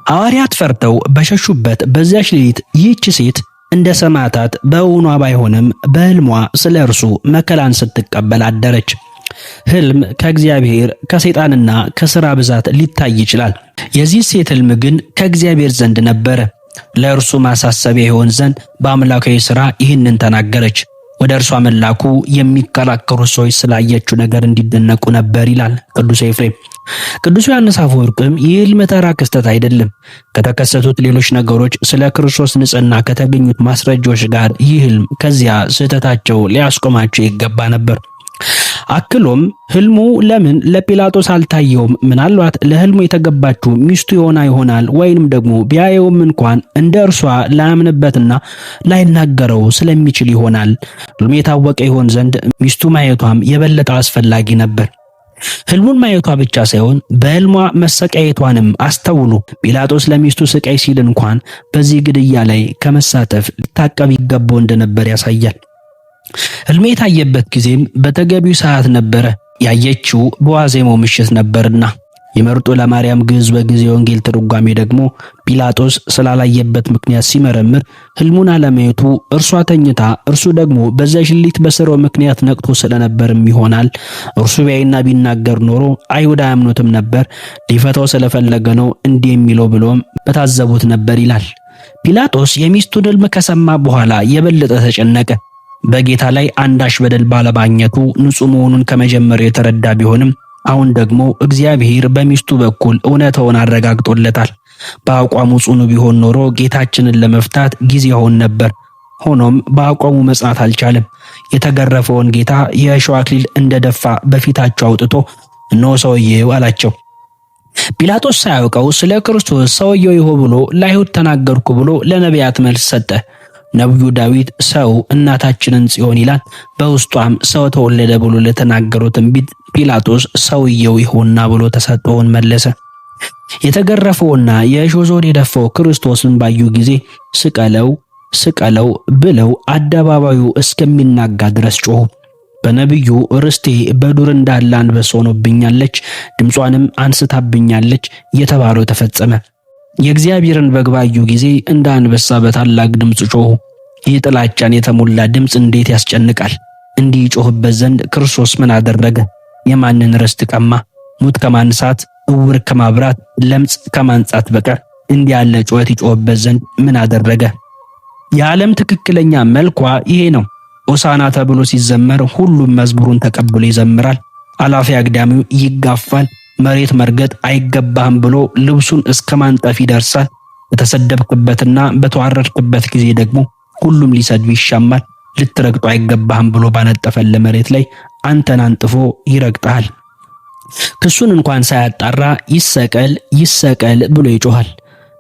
ሐዋርያት ፈርተው በሸሹበት በዚያች ሌሊት ይህች ሴት እንደ ሰማዕታት በእውኗ ባይሆንም በሕልሟ ስለ እርሱ መከራን ስትቀበል አደረች። ሕልም ከእግዚአብሔር ከሰይጣንና ከሥራ ብዛት ሊታይ ይችላል። የዚህ ሴት ሕልም ግን ከእግዚአብሔር ዘንድ ነበረ። ለእርሱ ማሳሰቢያ ይሆን ዘንድ በአምላካዊ ሥራ ይህንን ተናገረች። ወደ እርሷ መላኩ የሚከራከሩ ሰዎች ስላየችው ነገር እንዲደነቁ ነበር ይላል ቅዱስ ኤፍሬም። ቅዱስ ዮሐንስ አፈወርቅም ይህ ሕልም ተራ ክስተት አይደለም፣ ከተከሰቱት ሌሎች ነገሮች ስለ ክርስቶስ ንጽሕና ከተገኙት ማስረጃዎች ጋር ይህ ሕልም ከዚያ ስህተታቸው ሊያስቆማቸው ይገባ ነበር። አክሎም ህልሙ ለምን ለጲላጦስ አልታየውም? ምናልባት ለህልሙ የተገባችው ሚስቱ የሆና ይሆናል፣ ወይንም ደግሞ ቢያየውም እንኳን እንደ እርሷ ላያምንበትና ላይናገረው ስለሚችል ይሆናል። ህልሙ የታወቀ ይሆን ዘንድ ሚስቱ ማየቷም የበለጠ አስፈላጊ ነበር። ህልሙን ማየቷ ብቻ ሳይሆን በህልሟ መሰቃየቷንም አስተውሉ። ጲላጦስ ለሚስቱ ስቃይ ሲል እንኳን በዚህ ግድያ ላይ ከመሳተፍ ሊታቀብ ይገባው እንደነበር ያሳያል። ህልሜ የታየበት ጊዜም በተገቢው ሰዓት ነበረ። ያየችው በዋዜማው ምሽት ነበርና። የመርጦ ለማርያም ግዕዝ በጊዜ ወንጌል ትርጓሜ ደግሞ ጲላጦስ ስላላየበት ምክንያት ሲመረምር ህልሙን አለማየቱ እርሷ ተኝታ እርሱ ደግሞ በዚያች ሌሊት በስራው ምክንያት ነቅቶ ስለነበርም ይሆናል። እርሱ ቢያይና ቢናገር ኖሮ አይሁድ አያምኑትም ነበር፣ ሊፈታው ስለፈለገ ነው እንዲህ የሚለው ብሎም በታዘቡት ነበር ይላል። ጲላጦስ የሚስቱን ህልም ከሰማ በኋላ የበለጠ ተጨነቀ። በጌታ ላይ አንዳች በደል ባለማግኘቱ ንጹሕ መሆኑን ከመጀመሪያው የተረዳ ቢሆንም አሁን ደግሞ እግዚአብሔር በሚስቱ በኩል እውነታውን አረጋግጦለታል። በአቋሙ ጽኑ ቢሆን ኖሮ ጌታችንን ለመፍታት ጊዜ ይሆን ነበር። ሆኖም በአቋሙ መጽናት አልቻለም። የተገረፈውን ጌታ የእሾህ አክሊል እንደደፋ በፊታቸው አውጥቶ እነሆ ሰውዬው አላቸው። ጲላጦስ ሳያውቀው ስለ ክርስቶስ ሰውየው ይሆ ብሎ ለአይሁድ ተናገርኩ ብሎ ለነቢያት መልስ ሰጠ። ነቢዩ ዳዊት ሰው እናታችንን ጽዮን ይላል፣ በውስጧም ሰው ተወለደ ብሎ ለተናገረው ትንቢት ጲላጦስ ሰውየው ይሆንና ብሎ ተሰጠውን መለሰ። የተገረፈውና የእሾህ ዘውድ የደፋው ክርስቶስን ባዩ ጊዜ ስቀለው ስቀለው ብለው አደባባዩ እስከሚናጋ ድረስ ጮሁ። በነቢዩ ርስቴ በዱር እንዳለ አንበሳ ሆኖብኛለች፣ ድምጿንም አንስታብኛለች የተባለው ተፈጸመ። የእግዚአብሔርን በግ ባዩ ጊዜ እንደ አንበሳ በታላቅ ድምፅ ጮኹ። ይህ ጥላቻን የተሞላ ድምፅ እንዴት ያስጨንቃል! እንዲህ ይጮህበት ዘንድ ክርስቶስ ምን አደረገ? የማንን ርስት ቀማ? ሙት ከማንሳት፣ እውር ከማብራት፣ ለምጽ ከማንጻት በቀር እንዲህ ያለ ጩኸት ይጮህበት ዘንድ ምን አደረገ? የዓለም ትክክለኛ መልኳ ይሄ ነው። ሆሳዕና ተብሎ ሲዘመር ሁሉም መዝሙሩን ተቀብሎ ይዘምራል። አላፊ አግዳሚው ይጋፋል። መሬት መርገጥ አይገባህም ብሎ ልብሱን እስከ ማንጠፍ ይደርሳል። በተሰደብክበትና በተዋረድክበት ጊዜ ደግሞ ሁሉም ሊሰድብ ይሻማል። ልትረግጦ አይገባህም ብሎ ባነጠፈለ መሬት ላይ አንተን አንጥፎ ይረግጥሃል። ክሱን እንኳን ሳያጣራ ይሰቀል ይሰቀል ብሎ ይጮሃል።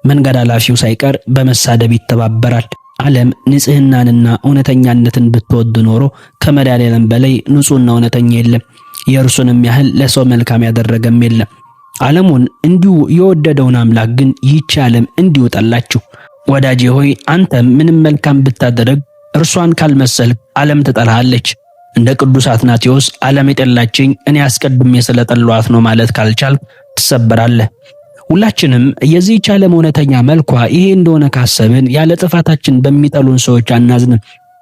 መንገድ ኃላፊው ሳይቀር በመሳደብ ይተባበራል። ዓለም ንጽህናንና እውነተኛነትን ብትወድ ኖሮ ከመድኃኔዓለም በላይ ንጹህና እውነተኛ የለም። የእርሱንም ያህል ለሰው መልካም ያደረገም የለም። ዓለሙን እንዲሁ የወደደውን አምላክ ግን ይህች ዓለም እንዲሁ ጠላችሁ። ወዳጄ ሆይ አንተም ምንም መልካም ብታደርግ እርሷን ካልመሰልክ ዓለም ትጠላሃለች። እንደ ቅዱስ አትናቴዎስ ዓለም የጠላችኝ እኔ አስቀድሜ ስለጠሏት ነው ማለት ካልቻልክ ትሰበራለህ። ሁላችንም የዚህች ዓለም እውነተኛ መልኳ ይሄ እንደሆነ ካሰብን ያለ ጥፋታችን በሚጠሉን ሰዎች አናዝንም።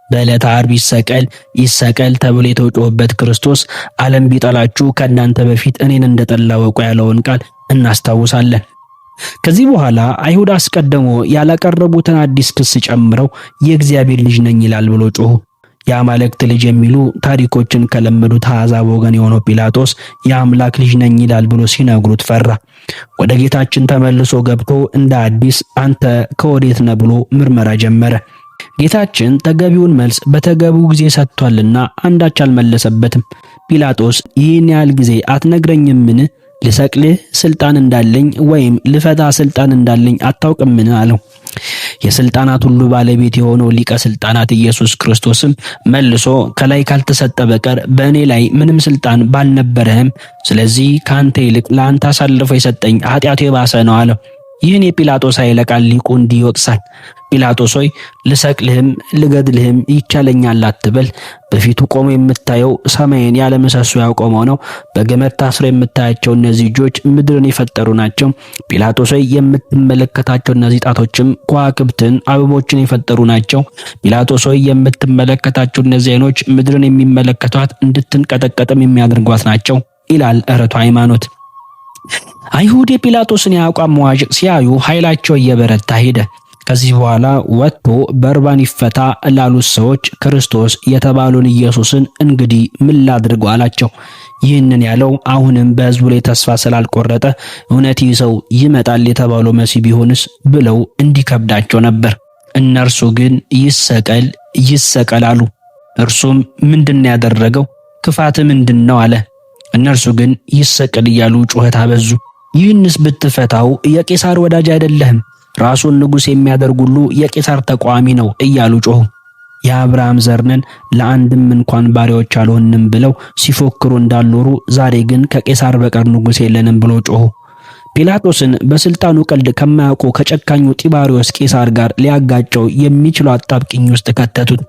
በዕለተ ዓርብ ይሰቀል ይሰቀል ተብሎ የተጮኸበት ክርስቶስ ዓለም ቢጠላችሁ ከእናንተ በፊት እኔን እንደጠላ ወቁ ያለውን ቃል እናስታውሳለን። ከዚህ በኋላ አይሁድ አስቀድሞ ያላቀረቡትን አዲስ ክስ ጨምረው የእግዚአብሔር ልጅ ነኝ ይላል ብሎ ጮሁ። የአማልክት ልጅ የሚሉ ታሪኮችን ከለመዱት አሕዛብ ወገን የሆነው ጲላጦስ የአምላክ ልጅ ነኝ ይላል ብሎ ሲነግሩት ፈራ። ወደ ጌታችን ተመልሶ ገብቶ እንደ አዲስ አንተ ከወዴት ነህ ብሎ ምርመራ ጀመረ። ጌታችን ተገቢውን መልስ በተገቢው ጊዜ ሰጥቷልና አንዳች አልመለሰበትም። ጲላጦስ ይህን ያህል ጊዜ አትነግረኝምን? ልሰቅልህ ስልጣን እንዳለኝ ወይም ልፈታ ስልጣን እንዳለኝ አታውቅምን? አለው። የስልጣናት ሁሉ ባለቤት የሆነው ሊቀ ስልጣናት ኢየሱስ ክርስቶስም መልሶ ከላይ ካልተሰጠ በቀር በእኔ ላይ ምንም ስልጣን ባልነበረህም፣ ስለዚህ ከአንተ ይልቅ ለአንተ አሳልፎ የሰጠኝ ኃጢአቱ የባሰ ነው አለው። ይህን የጲላጦስ ኃይለ ቃል ሊቁ እንዲህ ይወቅሳል። ጲላጦስ ሆይ ልሰቅልህም ልገድልህም ይቻለኛል አትበል። በፊቱ ቆሞ የምታየው ሰማይን ያለ ምሰሶ ያቆመው ነው። በገመድ ታስረው የምታያቸው እነዚህ እጆች ምድርን የፈጠሩ ናቸው። ጲላጦስ ሆይ የምትመለከታቸው እነዚህ ጣቶችም ከዋክብትን፣ አበቦችን የፈጠሩ ናቸው። ጲላጦስ ሆይ የምትመለከታቸው እነዚህ ዓይኖች ምድርን የሚመለከቷት እንድትንቀጠቀጥም የሚያደርጓት ናቸው ይላል ርቱዐ ሃይማኖት። አይሁድ የጲላጦስን የአቋም መዋዠቅ ሲያዩ ኃይላቸው እየበረታ ሄደ። ከዚህ በኋላ ወጥቶ በርባን ይፈታ ላሉት ሰዎች ክርስቶስ የተባለውን ኢየሱስን እንግዲህ ምን ላድርገው አላቸው። ይህንን ያለው አሁንም በሕዝቡ ላይ ተስፋ ስላልቆረጠ እውነት ይህ ሰው ይመጣል የተባለው መሲህ ቢሆንስ ብለው እንዲከብዳቸው ነበር። እነርሱ ግን ይሰቀል ይሰቀል አሉ። እርሱም ምንድን ያደረገው ክፋት ምንድን ነው አለ። እነርሱ ግን ይሰቀል እያሉ ጩኸት አበዙ። ይህንስ ብትፈታው የቄሳር ወዳጅ አይደለህም፣ ራሱን ንጉሥ የሚያደርግ ሁሉ የቄሳር ተቃዋሚ ነው እያሉ ጮኹ። የአብርሃም ዘር ነን ለአንድም እንኳን ባሪያዎች አልሆንም ብለው ሲፎክሩ እንዳልኖሩ ዛሬ ግን ከቄሳር በቀር ንጉሥ የለንም ብሎ ጮኹ። ጲላጦስን በስልጣኑ ቀልድ ከማያውቁ ከጨካኙ ጢባሪዎስ ቄሳር ጋር ሊያጋጨው የሚችሉ አጣብቂኝ ውስጥ ከተቱት።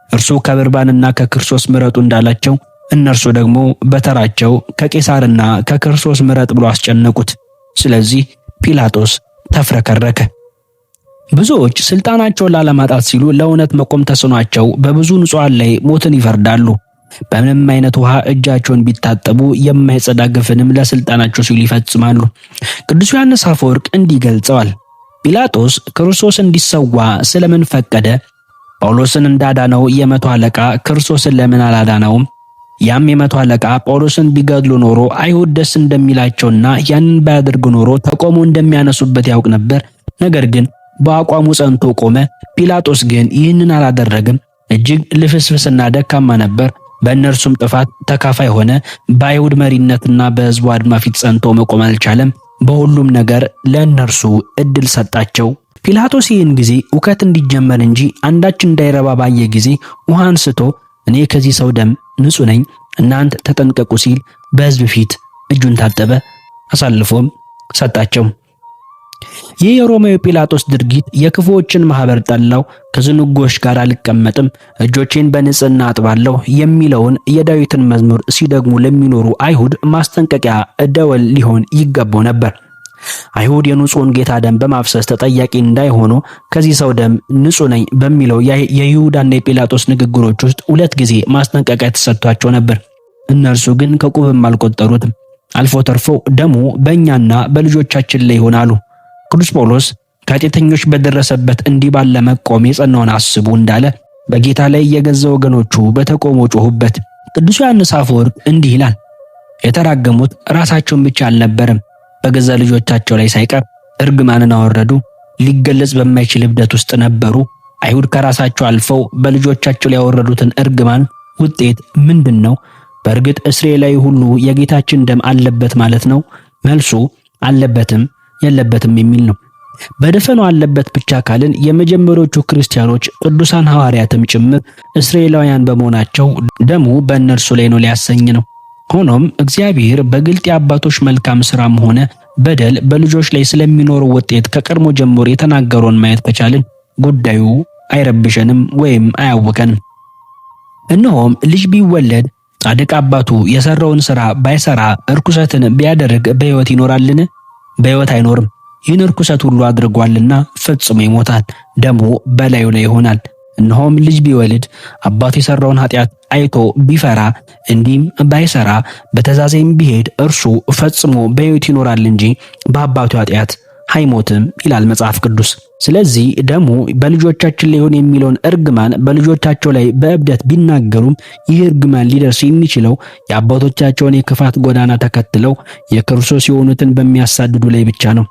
እርሱ ከበርባንና ከክርስቶስ ምረጡ እንዳላቸው እነርሱ ደግሞ በተራቸው ከቄሳርና ከክርስቶስ ምረጥ ብሎ አስጨነቁት። ስለዚህ ጲላጦስ ተፍረከረከ። ብዙዎች ስልጣናቸውን ላለማጣት ሲሉ ለእውነት መቆም ተስኗቸው በብዙ ንጹሐን ላይ ሞትን ይፈርዳሉ። በምንም አይነት ውሃ እጃቸውን ቢታጠቡ የማይጸዳ ግፍንም ለስልጣናቸው ሲሉ ይፈጽማሉ። ቅዱስ ዮሐንስ አፈወርቅ እንዲህ ገልጸዋል። ጲላጦስ ክርስቶስ እንዲሰዋ ስለምን ፈቀደ? ጳውሎስን እንዳዳነው የመቶ አለቃ ክርስቶስን ለምን አላዳነውም? ያም የመቶ አለቃ ጳውሎስን ቢገድሉ ኖሮ አይሁድ ደስ እንደሚላቸውና ያንን ባያደርግ ኖሮ ተቆሞ እንደሚያነሱበት ያውቅ ነበር። ነገር ግን በአቋሙ ጸንቶ ቆመ። ጲላጦስ ግን ይህንን አላደረግም። እጅግ ልፍስፍስና ደካማ ነበር። በእነርሱም ጥፋት ተካፋይ ሆነ። በአይሁድ መሪነትና በሕዝቡ አድማ ፊት ጸንቶ መቆም አልቻለም። በሁሉም ነገር ለእነርሱ እድል ሰጣቸው። ጲላጦስ ይህን ጊዜ ሁከት እንዲጀመር እንጂ አንዳች እንዳይረባ ባየ ጊዜ ውሃ አንስቶ እኔ ከዚህ ሰው ደም ንጹሕ ነኝ፣ እናንተ ተጠንቀቁ ሲል በሕዝብ ፊት እጁን ታጠበ፣ አሳልፎም ሰጣቸው። ይህ የሮማዊ ጲላጦስ ድርጊት የክፉዎችን ማህበር ጠላው። ከዝንጎች ጋር አልቀመጥም፣ እጆቼን በንጽህና አጥባለሁ የሚለውን የዳዊትን መዝሙር ሲደግሙ ለሚኖሩ አይሁድ ማስጠንቀቂያ ደወል ሊሆን ይገባው ነበር። አይሁድ የንጹሑን ጌታ ደም በማፍሰስ ተጠያቂ እንዳይሆኑ ከዚህ ሰው ደም ንጹሕ ነኝ በሚለው የይሁዳና የጲላጦስ ንግግሮች ውስጥ ሁለት ጊዜ ማስጠንቀቂያ ተሰጥቷቸው ነበር። እነርሱ ግን ከቁብም አልቆጠሩትም። አልፎ ተርፎ ደሙ በእኛና በልጆቻችን ላይ ይሆናሉ። ቅዱስ ጳውሎስ ከኃጢአተኞች በደረሰበት እንዲህ ባለ መቆም የጸናውን አስቡ እንዳለ በጌታ ላይ የገዛ ወገኖቹ በተቆሞ ጮሁበት። ቅዱስ ዮሐንስ አፈወርቅ እንዲህ ይላል፣ የተራገሙት ራሳቸውን ብቻ አልነበረም፣ በገዛ ልጆቻቸው ላይ ሳይቀር እርግማንን አወረዱ። ሊገለጽ በማይችል እብደት ውስጥ ነበሩ። አይሁድ ከራሳቸው አልፈው በልጆቻቸው ላይ ያወረዱትን እርግማን ውጤት ምንድን ነው? በእርግጥ እስራኤላዊ ሁሉ የጌታችን ደም አለበት ማለት ነው? መልሱ አለበትም የለበትም የሚል ነው። በደፈኑ አለበት ብቻ ካልን የመጀመሪያዎቹ ክርስቲያኖች ቅዱሳን ሐዋርያትም ጭምር እስራኤላውያን በመሆናቸው ደሙ በእነርሱ ላይ ነው ሊያሰኝ ነው። ሆኖም እግዚአብሔር በግልጥ የአባቶች መልካም ስራም ሆነ በደል በልጆች ላይ ስለሚኖረው ውጤት ከቀድሞ ጀምሮ የተናገረውን ማየት ከቻልን ጉዳዩ አይረብሸንም ወይም አያውከንም። እነሆም ልጅ ቢወለድ ጻድቅ አባቱ የሰራውን ስራ ባይሰራ እርኩሰትን ቢያደርግ በሕይወት ይኖራልን? በሕይወት አይኖርም። ይህን እርኩሰት ሁሉ አድርጓልና ፈጽሞ ይሞታል፣ ደሙ በላዩ ላይ ይሆናል። እነሆም ልጅ ቢወልድ አባቱ የሰራውን ኃጢአት አይቶ ቢፈራ እንዲህም ባይሰራ በትእዛዜም ቢሄድ እርሱ ፈጽሞ በሕይወት ይኖራል እንጂ በአባቱ ኃጢአት አይሞትም ይላል መጽሐፍ ቅዱስ። ስለዚህ ደሙ በልጆቻችን ላይ ይሁን የሚለውን እርግማን በልጆቻቸው ላይ በእብደት ቢናገሩም ይህ እርግማን ሊደርስ የሚችለው የአባቶቻቸውን የክፋት ጎዳና ተከትለው የክርስቶስ የሆኑትን በሚያሳድዱ ላይ ብቻ ነው።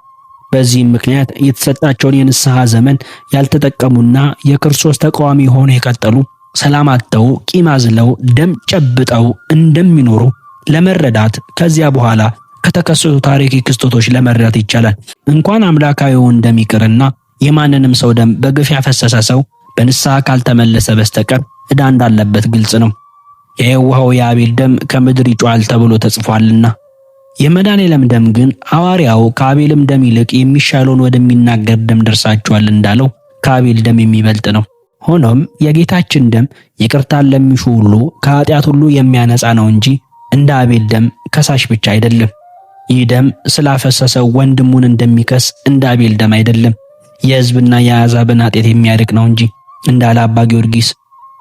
በዚህም ምክንያት የተሰጣቸውን የንስሐ ዘመን ያልተጠቀሙና የክርስቶስ ተቃዋሚ ሆነው የቀጠሉ ሰላም አጥተው ቂም አዝለው ደም ጨብጠው እንደሚኖሩ ለመረዳት ከዚያ በኋላ ከተከሰቱ ታሪክ ክስተቶች ለመረዳት ይቻላል። እንኳን አምላካዊውን ደም ይቅርና የማንንም ሰው ደም በግፍ ያፈሰሰ ሰው በንስሐ ካልተመለሰ በስተቀር ዕዳ እንዳለበት ግልጽ ነው። የየዋሃው የአቤል ደም ከምድር ይጮሃል ተብሎ ተጽፏልና። የመድኃኔዓለም ደም ግን ሐዋርያው ከአቤልም ደም ይልቅ የሚሻለውን ወደሚናገር ደም ደርሳችኋል እንዳለው ከአቤል ደም የሚበልጥ ነው። ሆኖም የጌታችን ደም ይቅርታን ለሚሹ ሁሉ ከኃጢአት ሁሉ የሚያነጻ ነው እንጂ እንደ አቤል ደም ከሳሽ ብቻ አይደለም። ይህ ደም ስላፈሰሰው ወንድሙን እንደሚከስ እንደ አቤል ደም አይደለም። የሕዝብና የአሕዛብን ኃጢአት የሚያርቅ ነው እንጂ እንዳለ አባ ጊዮርጊስ።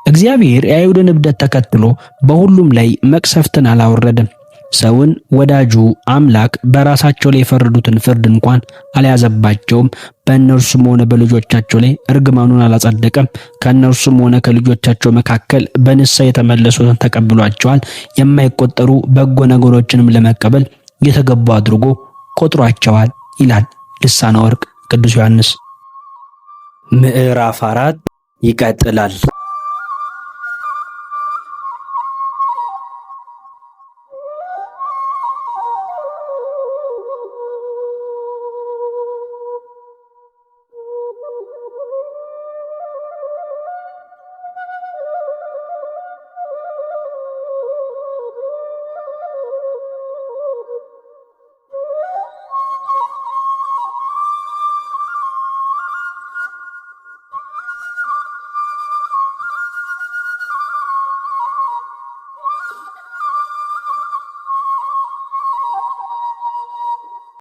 እግዚአብሔር የአይሁድን እብደት ተከትሎ በሁሉም ላይ መቅሰፍትን አላወረደም። ሰውን ወዳጁ አምላክ በራሳቸው ላይ የፈረዱትን ፍርድ እንኳን አልያዘባቸውም። በእነርሱም ሆነ በልጆቻቸው ላይ እርግማኑን አላጸደቀም። ከእነርሱም ሆነ ከልጆቻቸው መካከል በንስሐ የተመለሱትን ተቀብሏቸዋል። የማይቆጠሩ በጎ ነገሮችንም ለመቀበል የተገቡ አድርጎ ቆጥሯቸዋል ይላል ልሳነ ወርቅ ቅዱስ ዮሐንስ። ምዕራፍ 4 ይቀጥላል።